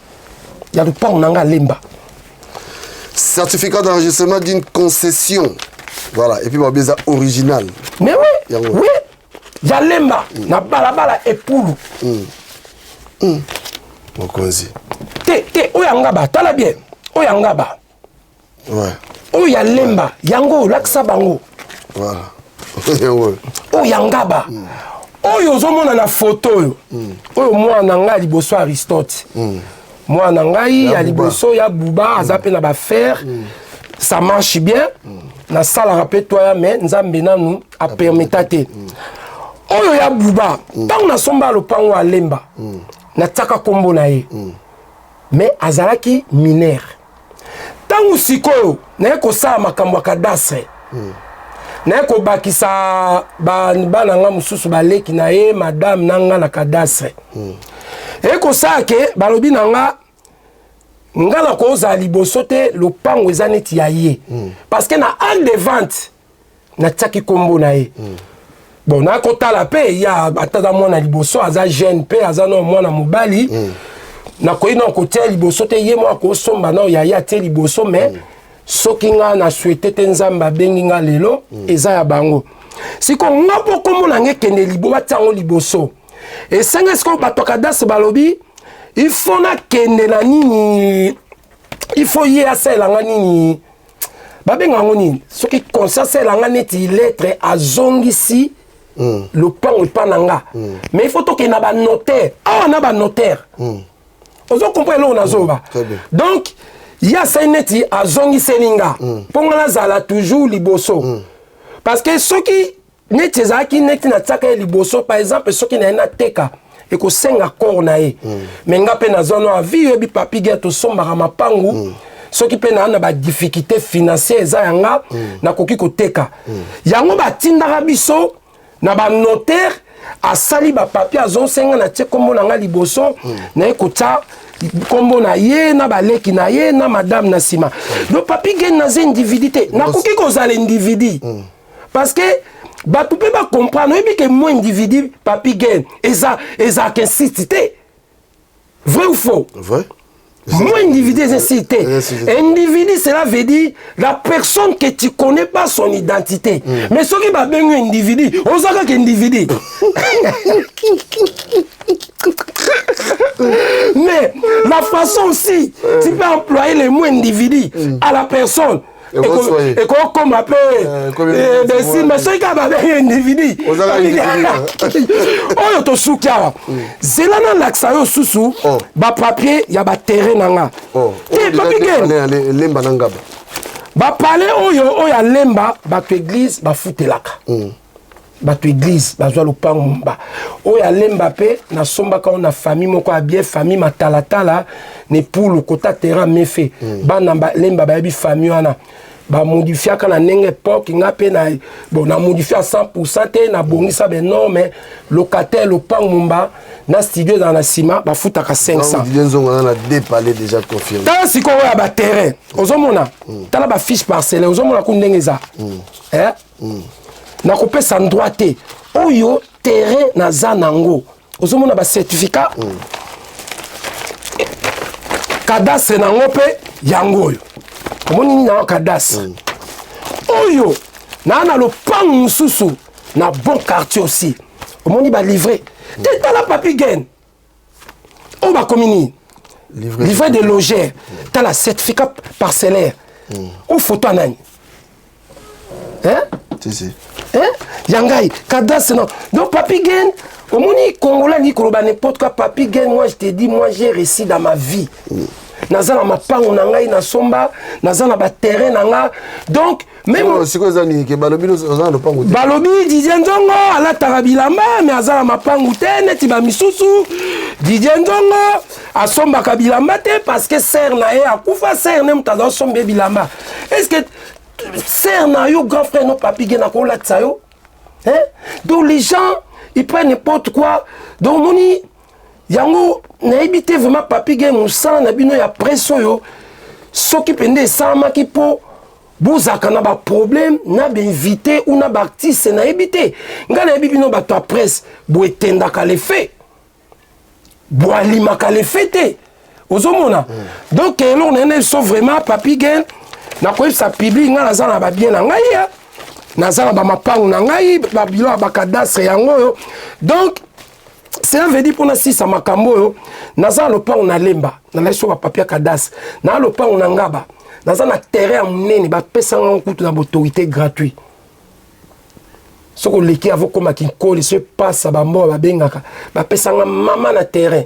ya lopango na nga lemba certificat d'enregistrement d'une concession voilà et puis babi eza original mais oui oui ya lemba mm. na balabala epulu mm. mm. mokonzi te te oyo ya ngaba tala bien oyo ya ngaba ouais. oyo ya lemba yango olakisa bango voilà. oyo ya ngaba mm. oyo ozomona na foto oyo mm. oyo mwana na ngai ya liboso aristote mm. mwana na ngai ya liboso ya buba aza mpe na bafaire mm. ça marche bien mm. nasalaka mpe toya mais nzambe nanu apermeta te mm. oyo ya buba ntango mm. nasomba lopango ya lemba mm. natiaka nkombo na ye mm. mais azalaki minere ntango sikoyo naye kosala makambo ya cadastre mm. naye kobakisa bana nga mosusu baleki na ye madame na nga na cadastre mm. eye kosala ke balobi na nga nga nakozala liboso te lopango eza neti ya ye mm. parce que na acte de vente natiaki nkombo na ye mm. bon nakotala mpe ya ata aza mwana liboso aza jeune mpe aza nao mwana mobali mm. nakoki nao kotia liboso te ye moko akosomba nao yaya atie liboso mais mm. soki nga na souhaite te nzambe abengi nga lelo mm. eza ya bango sikoyo nga mpo nkombo na nga ekende libo batia yango liboso esenge sikoyo bato ya kadastre balobi il faut nakende na nini il faut ye asalela nga nini babenga yango nini soki conscience elanga neti lettre azongisi mm. lopango epa na nga mm. mais il faut tokende na banotaire awa na banotaire mm. ozo comprendre eloko nazoloba mm. donc ye asali neti azongiseli nga mpo mm. nga nazala toujours liboso mm. parce que soki neti ezalaki neti natiaka ye liboso par exemple soki naye nateka ekosenga corps na ye mm. me nga mpe nazwa no avi oyebi papi guerre tosombaka mapangu mm. soki mpe naa na badifficulté financière eza ya nga mm. nakoki koteka mm. yango batindaka biso na banotaire asali bapapier azosenga na tie nkombo na nga liboso mm. naye kotya nkombo na ye na baleki na ye na madame na nsima mm. donc papi gen naza individu te nakoki kozala individu mm. parce que bato mpe bacomprendre oyebi ke mo individu papi gen eza ezalaka insiste te vrai ou faux vrai Moi, individu, c'est cité. Individu, cela veut dire la personne que tu connais pas son identité. Mm. Mais ce qui va bien individu, on sait qu'individu. Mais la façon aussi, tu peux employer le mot individu mm. à la personne. Ekokoma mpe desi mais soki kaka babengi individu oyo tosuki awa zela nalakisa yo susu bapapier ya baterrain na nga te papigelemba na ngaba bapale oyo oyo alemba bato eglise bafutelaka bato eglise bazwa lopango mba oyo alemba mpe nasombaka oyo na famille moko ya bien famille matalatala na epulu kota terrain mefe mm. bana lemba bayebi famille wana bamodifiaka na ndenge epoke nga mpe na bon namodifie à 100 te nabongisa mm. benorme locataire lopango momba na studio ezala na nsima bafutaka 500 tala sikoyo oyo ya baterrain ozomona mm. tala bafiche parcellaire ozomona ku ndenge eza mm. eh? mm. nakopesa droit te oyo terrain naza nango ozomona bacertificat mm. cadastre nango mpe yango oyo omoni nini nango cadastre mm. oyo naa na lopango mosusu na bon quartier aussi omoni balivre mm. te tala papi gen. Oyo bakomi nini? Livret de logère. Tala certificat parcellaire. Oyo photo ya nani? Hein? Si, si. Hein? Ya ngai, cadastre non. Donc Papi Gen, omoni Congolais alingi koloba n'importe quoi. Papi Gen, moi je te dis, moi j'ai réussi dans ma vie. Naza na mapango na ngai nasomba, naza na ba terrain na nga. Donc même oh, sikoyo eza nini ke balobi oza na lopango te? Balobi Didier Nzongo alataka bilamba mais aza na mapangu te neti ba misusu. Didier Nzongo asombaka bilamba te parce que sœur na ye akufa, sœur ne moto aza osomba ye bilamba. Est-ce que sœur na yo, grand frère no Papi Gen akolatisa yo? Hein? Donc les gens ils prennent n'importe quoi. Donc moni yango nayebi te vraiment Papi Gen, mosala na bino ya presse oyo soki mpenza esalamaki mpo bozalaka na baproblème na bainvité ou na baartiste, nayebi te. Ngai nayebi bino bato ya presse boetendaka le fait, boalimaka le fait te, ozomona. Donc eloko na ye na biso vraiment Papi Gen, nakoyebisa public, ngai naza na babien na ngai ya naza na bamapangu na ngai, babilo ya bacadastre yango oyo. Donc cela veut dire, mpona sisa makambo oyo, naza na lopango na Lemba, nalaki so bapapier ya cadastre, naa lopango na Ngaba, naza na terrain ya monene, bapesanga kutu na baautorité gratuit. Soki oleki avokoma Kinkoli, so epasa bamboka babengaka, bapesanga mama na terrain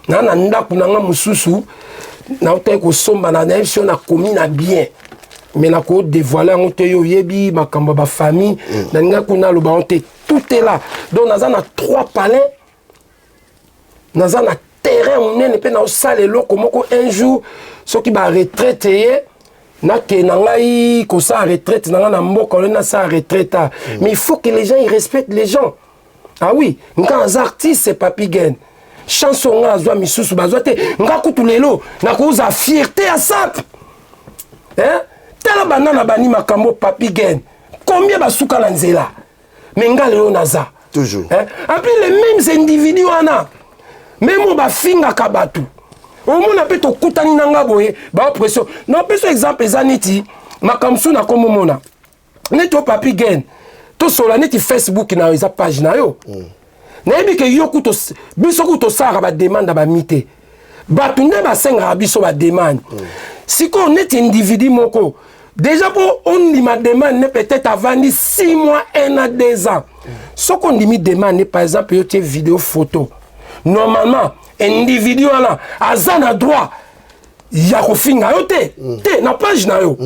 naa na ndako na nga mosusu nautaki kosomba na nayebi so nakomi na bien, mais nakodévoile yango te. Yo oyebi makambo ya bafamille, nalingaki kuna aloba yango te. Tout est là. Donc naza na trois palais, naza na terrain monene, mpe naosala eloko moko un jour soki baretraite ye, nakende na ngai kosala retraite na ngai na mboka oyo nasala retraite. A mais il faut que les gens, ils respectent les gens. Ah oui, nga naza artiste Papi Gen, chance oyo nga azwa, misusu bazwa te. Nga kutu lelo nakozwa fierté ya sap, hein? Tala banda na bani makambo Papi Gen, combien basuka na nzela, mais nga lelo naza toujours. Hein? En plus les mêmes individus wana, même oyo bafingaka bato, omona mpe tokutani na nga boye, baopression. Napesa exemple, eza neti makambo mosusu nakomomona neti o Papi Gen, tosola neti Facebook na yo, eza page na yo. Nayebi ke yo kutu, biso kutu tosalaka bademande ya bami te, bato nde basengaka biso bademande. Sikoyo neti individu moko déjà, mpo ondima demande ne, peut-être avandi 6 mois, 1 an, 2 ans. Soki ondimi demande, par exemple yo tie vidéo, photo, normalement individu wana aza na droit ya kofinga yo te te na page na yo.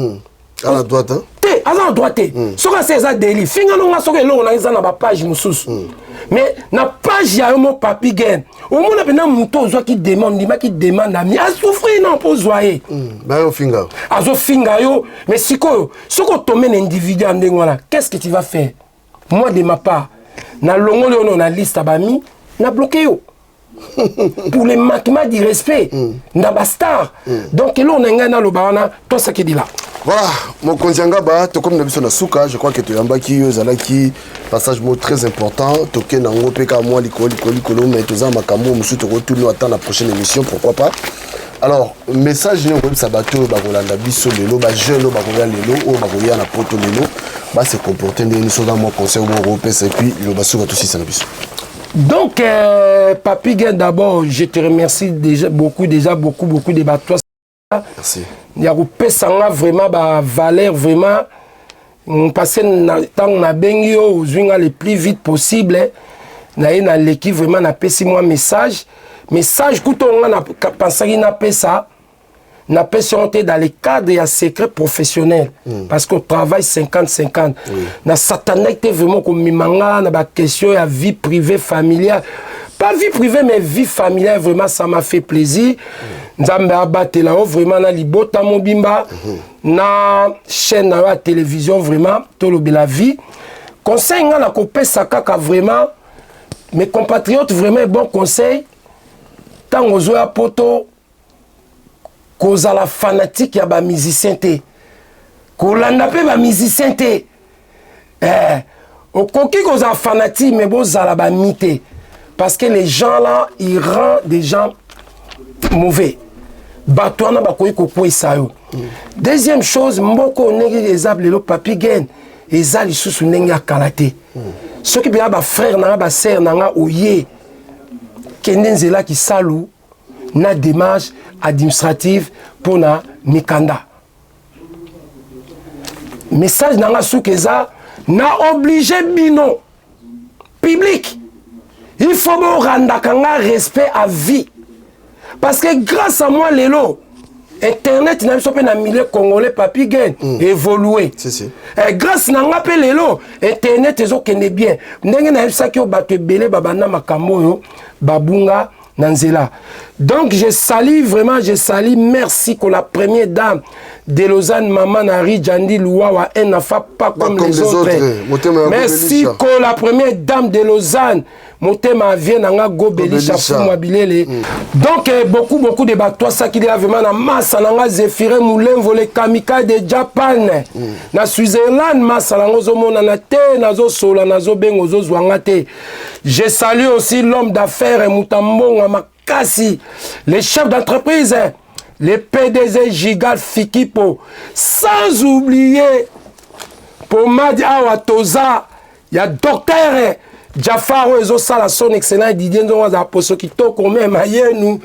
Aza na droit te. Te, aza na droit te. Soki ase eza délit, finga nonga soki eloko na eza na bapage mosusu, mais na page ya yo mo Papi Gen, omona mpena moto ozwaki demande, ndimaki demande, ami asouffrir na mpo ozwa ye. Bayofinga. Azofinga yo. Mais sikoyo soki otombe na individu ya ndenge wana, qu'est ce que tu vas faire? Moi, de ma part, nalongoli oyo na liste ya bami, na bloqué yo pour le manquement du respect na bastar. Donc eloko na ngai naloba wana, tosakedi la. Voilà, mokonzi ya Ngaba, tokomi na biso na suka. Je crois que toyambaki yo, ezalaki passage moko très important. Tokende yango mpe kaka mwa likolo likolo likolo, mais toza na makambo mosusu tokotuna ata na prochaine émission, pourquoi pas. Alors message nini okoyebisa bato oyo bakolanda biso lelo, bajeune oyo bakoya lelo, oyo bakoya na Poto lelo, base comporte ndenge nini? Soza mwa conseil moko okopesa, et puis liloba suka, tosisa na biso. Donc, Papi Gen, d'abord, je te remercie déjà beaucoup, déjà beaucoup, beaucoup de toi. Merci. Ya kopesa nga vraiment ba valeur vraiment, parce que ntango nabengi yo, ozwi nga le plus vite possible. Na ye naleki vraiment, napesi mwa message kuta nga napensaki napesa, napesi yango te dans le cadre ya secret professionnel, parce que travail 50-50. Na satandaki te vraiment komema nga na baquestion ya vie privée familiale, pas vie privée mais vie familiale. Vraiment, ça m'a fait plaisir. Nzambe abatela yo vraiment na libota mobimba, na chaîne na yo ya télévision vraiment Tolobela Vie. Conseil nga na kopesa kaka vraiment mes compatriotes, vraiment bon conseil: ntango ozoya Poto, kozala fanatique ya bamusicien te, kolanda mpe bamusicien te. Okoki kozala fanatique, mais bozala bami te, parce que les gens là, ils rendent des gens mauvais. Bato wana bakoki kokweyisa yo. Deuxième chose, mboka oyo ndenge eza lelo, Papi Gen, eza lisusu ndenge ya kala te. Soki mpenza bafrère na nga, basœur na nga, oye. Kende nzela kisalu na démarche administrative mpo na mikanda. Message na nga suka eza na oblige bino public, il faut borandaka nga respect à vie, parce que grâce à moi lelo internet na biso mpe na milieu congolais, Papi Gen, évolué. Si, si. Grâce na nga mpe lelo internet ezokende bien. Ndenge nayebisaki oyo, bato ebele babanda makambo oyo babunga na nzela. Donc je salue vraiment, je salue, merci que la première dame de Lausanne, maman Nari Jandi Luwawa, un enfant pas comme comme les les autres. Autres. Motema ya Merci Gobelisha. que la première dame de Lausanne, motema vie nanga Gobelisha. Gobelisha. Fumwa bilele. Donc beaucoup beaucoup de bato asakili ya vraiment na masa nanga Zéphirin Mulemvo, le kamikaze de Japan na Switzerland. Masa nango ozomonana te, nazosola, nazobenga, ozozwanga te. Je salue aussi l'homme d'affaires Mutambonga Makasi, le chef d'entreprise, le PDG Gigal Fikipo, sans oublier pomade awa toza ya docteur Jafar oyo ezosala son excellent Didier Nzongo azala poso kitoko meme ayenu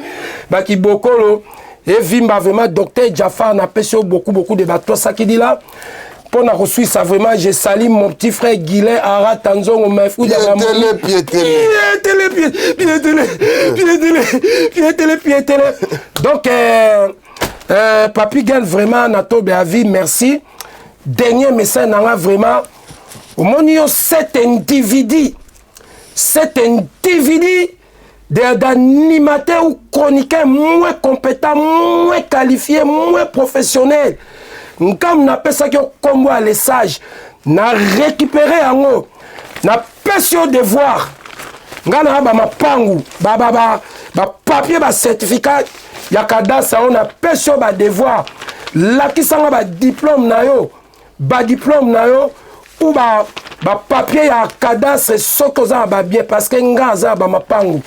bakibokolo evimba. Vraiment, docteur Jafar, napesi yo beaucoup beaucoup de bato asakidila mpo na koswisa. Vraiment, je salue mon petit frère Guilin Arata Nzongo Mafuda. Pietele, pietele. Pietele, pietele, pietele, pietele, pietele. Donc Papi Gel, vraiment na tobe ya vie, merci. Dernier message nanga vraiment, omoni yo cet individu d'animateur ou chroniqueur moins compétent, moins qualifié, moins professionnel, nkam napesaki yo nkombo ya lesage, na récupéré yango, napesi yo devoir. Ngai na bamapangu, bapapier, bacertificat ya cadastre yango, napesi yo badevoir. Lakisanga badiplôme na yo, badiplôme na yo ou bapapier ya cadastre soki oza na babien, parce que nga aza na bamapangu.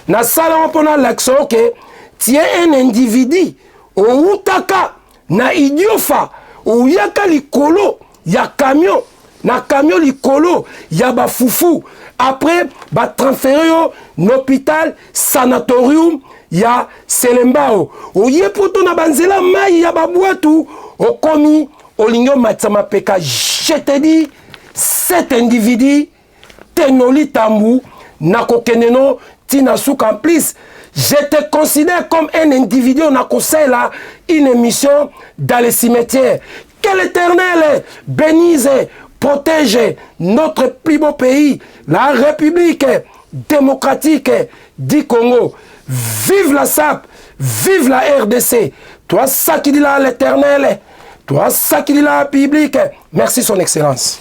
Nasala yango mpo nalakisa yo ke tu es un individu owutaka na Idiofa, oyaka likolo ya camion, na camion likolo ya bafufu, après batransfere yo na hôpital sanatorium ya Selembao. Oye poto na banzela mai ya babwatu, okomi olingi omatisa mapeka. Je te dis, cet individu Tenoli Tambu, nakokende no ntina suka. En plus, je te considère comme un individu nakosala une émission dans le cimetière. Que l'Éternel bénisse, protège notre plus beau pays, la République démocratique du Congo. Vive la SAP, vive la RDC. Toi ça qui dit là, l'Éternel, toi ça qui dit la public. Merci, son excellence.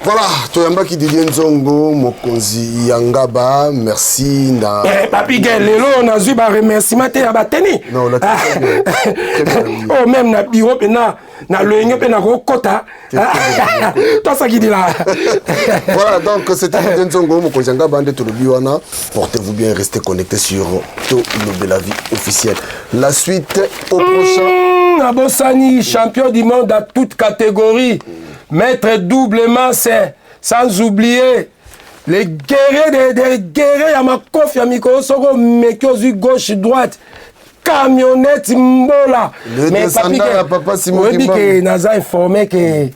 Voilà, toyambaki Didier Nzongo, mokonzi ya Ngaba. Merci na Eh, Papi Gel, lelo nazwi baremerciement te ya bateni. Non, la Oh, même na bureau mpe na loyenge mpe nakokota tosakidila. Voilà, donc c'était Didier Nzongo, mokonzi ya Ngaba nde tolobi wana. Portez-vous bien, restez connectés sur Tolobela Vie officielle. La suite au prochain. Abosani champion du monde à toute catégorie, maître doublement, c'est sans oublier les guerriers des guerriers ya makofi ya mikolo. Soki omeki, ozwi gauche, droite, camionnette Mbola. Le descendant ya Papa Simon Oyebi Kimbangu. ke naza informé ke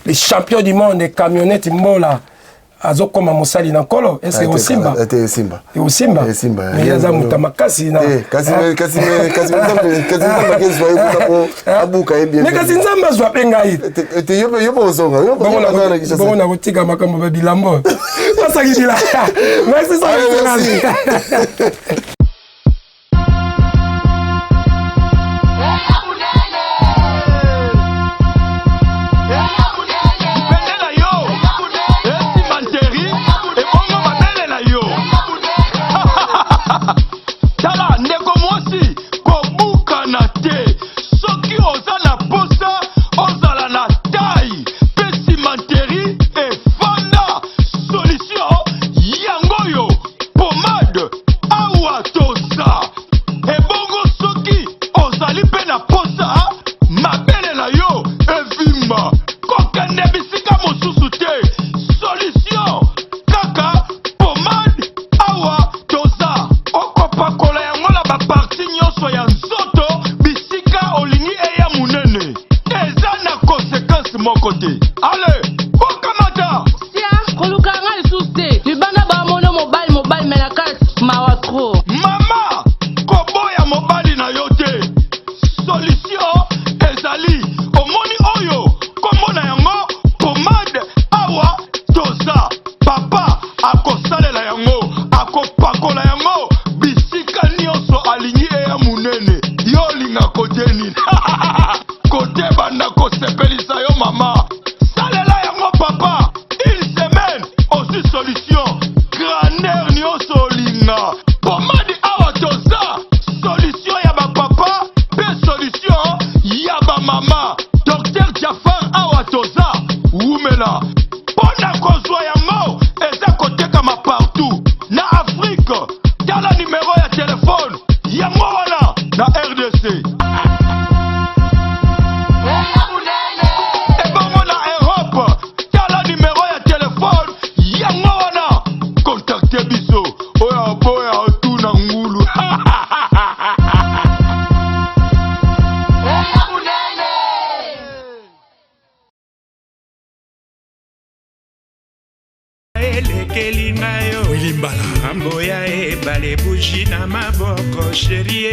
le champion du monde camionnette Mbola azokoma mosali na Nkolo. Est-ce osimba? Ete esimba. Osimba. Esimba. Mais ye aza moto ya makasi na Eh, kasi Nzambe akezwa ye kuna po abuka ye bien. Mais kasi Nzambe azwa mpe ngai. Te, yo mpe ozonga, yo mpe oza na Kinshasa. Bongo nakotika makambo ya bilambo tosakidila. Merci, son Allez, excellence. Merci. Pende na yo esimanteri ebongo mabele na yo. Tala, ndeko mwasi, kobukana te. Soki oza na posa ozala na taille mpe cimenterie efanda, solution yango oyo, pomade awa. Rdc. Ebongo na Europe, tala numero ya telefone yango wana, contacte biso. Oyo aboya otuna ngulu. Elekeli ngai yo. Willy Mbala. Ngambo ya ebale, buji na maboko, chérie.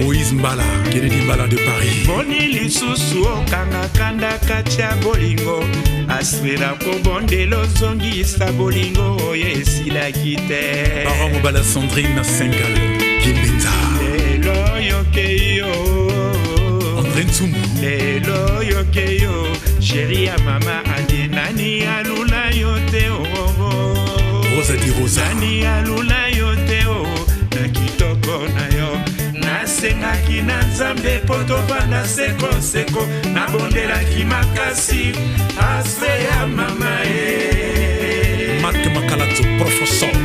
Moïse Mbala, Kennedy Mbala de Paris. Boni lisusu okanga kanda kati ya bolingo, aswela kobondela ozongisa bolingo oyo esilaki te. Baron Mobala, Sandrine na Sengal Kimbenza. Lelo yoke yo. André Ntsumbu. Lelo yoke yo, chéri ya mama adi, nani alula yo te oo? Rosa di Rosa. Nani alula yo te o na kitoko na yo? Nasengaki na Nzambe mpo tovanda sekoseko, nabondelaki makasi ase ya mama e. Marc Makalato, professeur.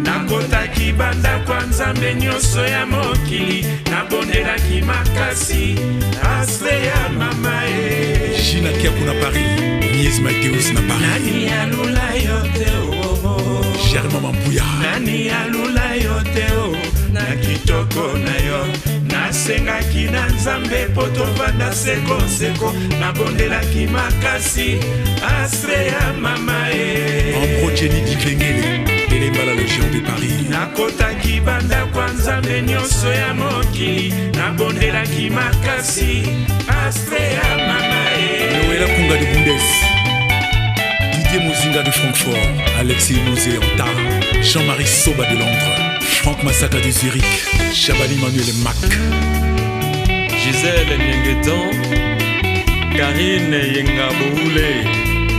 Nakotaki bandako ya Nzambe nyonso ya mokili, nabondelaki makasi ase ya mama e. Gina Kiaku na Paris, Mies Mateus na Paris. Nani alula yo te o? Germain Mampuya. Nani alula yo te o na kitoko na yo? Nasengaki na Nzambe mpo tovanda sekoseko, nabondelaki makasi asre ya mama e. Ambro Jenny Diklengele, Télé Mbala, le géant de Paris. Nakotaki bandako ya Nzambe nyonso ya mokili, nabondelaki makasi astre ya mama e. Noëlla Kunga de Bundes, Didier Mozinga de Francfort, Alexis Mouzé Anta, Jean-Marie Soba de Londres, Franck Masaka de Zurich, Chabani Manuel Mac. Gisèle Niengetan, Karine Yenga Boule,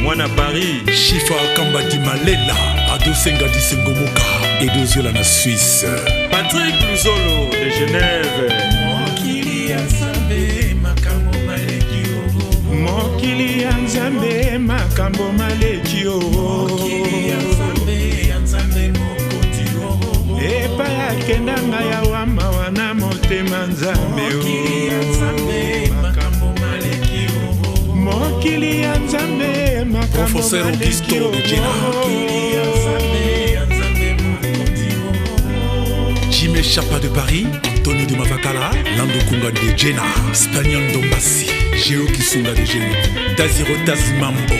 Mwana Paris. Chifa Kamba di Malela, Ado Senga di Sengomoka, Edo Ziola na Suisse. Patrick Luzolo de Genève. Mokili ya Nzambe makambo maleki o, mokili ya Nzambe makambo maleki o, mokili ya Nzambe ya Nzambe mokonzi o, epai akenda ngai awa mawa na motema Nzambe o, mokili ya Nzambe makambo maleki o, mokili ya Nzambe makambo Professeur maleki Augusto o, de Jena. mokili ya Nzambe ya Nzambe mokonzi o. Jimé Chapa de Paris, Antonio de Mavakala, Lando Kunga de Jena, Spaniel Dombassi, Géo Kisunga de Geno, Daziro Tazimambo.